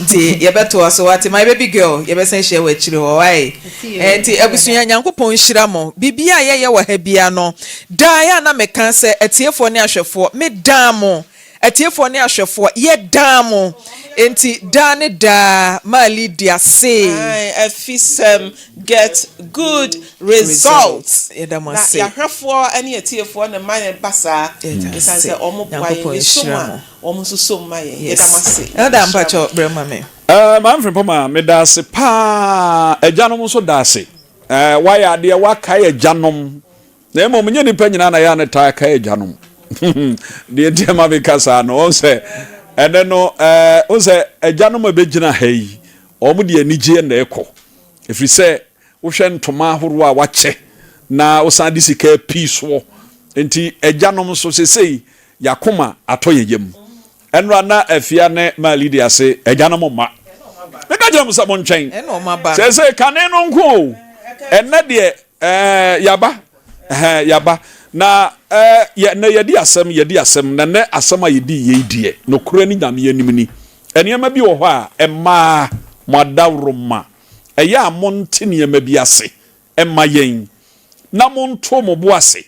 nti yɛbɛtoa so wate my baby girl yɛbɛsan ahyia wɔ akyire hɔ wae nti abusua Nyankopɔn nhyira mo biribiara a yɛyɛ wɔ ha biara no daa yɛ a na meka sɛ atiefoɔ ne ahwɛfoɔ medaa mo Atiefoɔ ne ahwɛfoɔ, yɛdaa mo. Enti daa ne daa, maa Lydia see. Ae, afisɛm get good results. Yɛda mo Na ase. yɛahwɛfoɔ ne atiefoɔ na ɛma yɛn ba saa. Yɛda Ɛsiane ase. sɛ wɔn boa yɛn, Nyankopɔn yɛsɔ mu nhyira a, mo. wɔn nso sɔ mu ma yɛn. Yes. Yɛda mo ase. Elder Nyame nhyira mo. mpakyɛw brɛ ma me. Eh, Maame Frimpong meda ase paa. Agyanom nso da ase. Eh, woayɛ adeɛ, woakae agyanom. Na mmom nyɛ nnipa nyinaa na ɛyɛ a na taa kae agyanom. Deɛ nti ɛma meka saa no, wɔn sɛ ɛnɛ no ɛɛ wɔn sɛ agyanom a ɛbɛgyina ha yi, wɔn de anigyeɛ na ɛkɔ. Ɛfiri sɛ wohwɛ ntoma ahoroɔ a wakyɛ na wosan de sika pii soɔ. Nti agyanom nso sesei yɛakoma atɔ yɛn yam. Ɛnora na Afia ne maa Lydia se agyanom mma. Meka kyerɛ mo sɛ montwɛn. Sesei kane no nko o, ɛnɛ deɛ Ɛɛ, yɛaba. Ɛhɛn, yɛaba. Na, ɛɛ, yɛ, nnɛ yɛadi asɛm, yɛadi asɛm. Na nnɛ asɛm a yɛdii yei deɛ, nokorɛ ne Nyame anim ni. Nneɛma bi wɔ hɔ a, mmaa, mo adaworoma, ɛyɛ a monte nneɛma bi ase mma yɛn, na monto mo bo ase.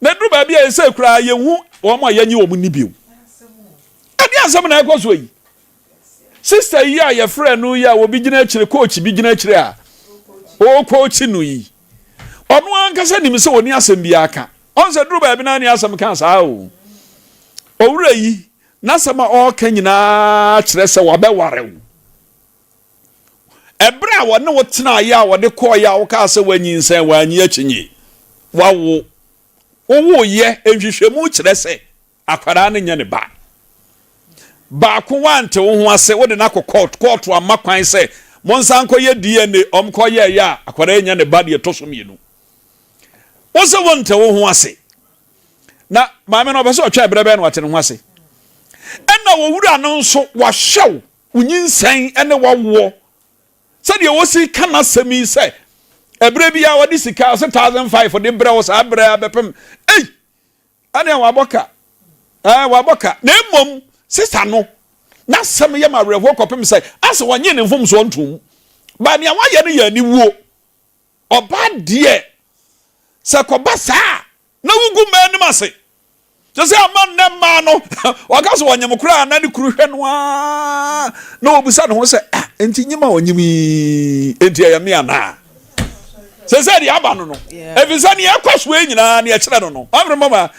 Na ɛduru baabi a ɛsɛ koraa yɛnhu wɔn a yɛnye wɔn nni bio. Ɛdeɛn asɛm na ɛrekɔ soɔ yi? Sista yi a yɛfrɛ no yi a obi gyina akyire, coach bi gyina akyire a ɔrekɔɔkyi no yi, ɔno ankasa nim sɛ ɔni asɛm biara ka. Ɔn sɛ duru baabi na ne asɛm ka saa o. Owura yi, n'asɛm a ɔreka nyinaa kyerɛ sɛ wabɛware wo. Ɛberɛ a wɔne wo tenaeɛ a wɔde kɔeɛ a wokaa sɛ woanyinsɛn, woannye akyinnye, woawo, wowoeɛ, nhwehwɛmu kyerɛ sɛ akwadaa no nyɛ ne ba. Baako woante wo ho ase, wode no akɔ kɔɔto, kɔɔto amma kwan sɛ monsan nkɔyɛ DNA, wɔn kɔyɛeɛ a akwadaa yi nyɛ ne ba deɛ ɛtɔ so mmienu. Wo sɛ wonte wo ho ase. Na maame no ɔpɛ sɛ ɔtwɛn berɛ bɛn na wate ne ho ase. Ɛna owura no nso wahyɛ wo Wo nyinsɛn ne w'awoɔ. Sɛdeɛ wɔsi ka n'asɛm yi sɛ ɛberɛ biara wɔde sika ɔsɛ 1005 de brɛ wo saa berɛ a bɛpem ei ɛneɛ wabɔ ka ɛɛ wabɔ ka na mmom sista no n'asɛm yɛ ma awerɛhoɔ kɔpem sɛ asɛ wɔnye ne mfomsoɔ ntom ba nea wayɛ no yɛ aniwuo ɔbaa deɛ sɛ kɔba saa na wogu mmaa anim ase. Kyerɛ sɛ ama nnɛ mmaa no, wɔka sɛ wɔnyem koraa na ne kunu hwɛ no ara na wɔbisa ne ho sɛ, ah, Enti nyim a ɔnyim yi, enti ɛyɛ me anaa? Sɛ sɛ deɛ aba no no, ɛfiri sɛ neɛ ɛkɔ soɔ nyinaa neɛ ɛkyerɛ no no. Maame mama.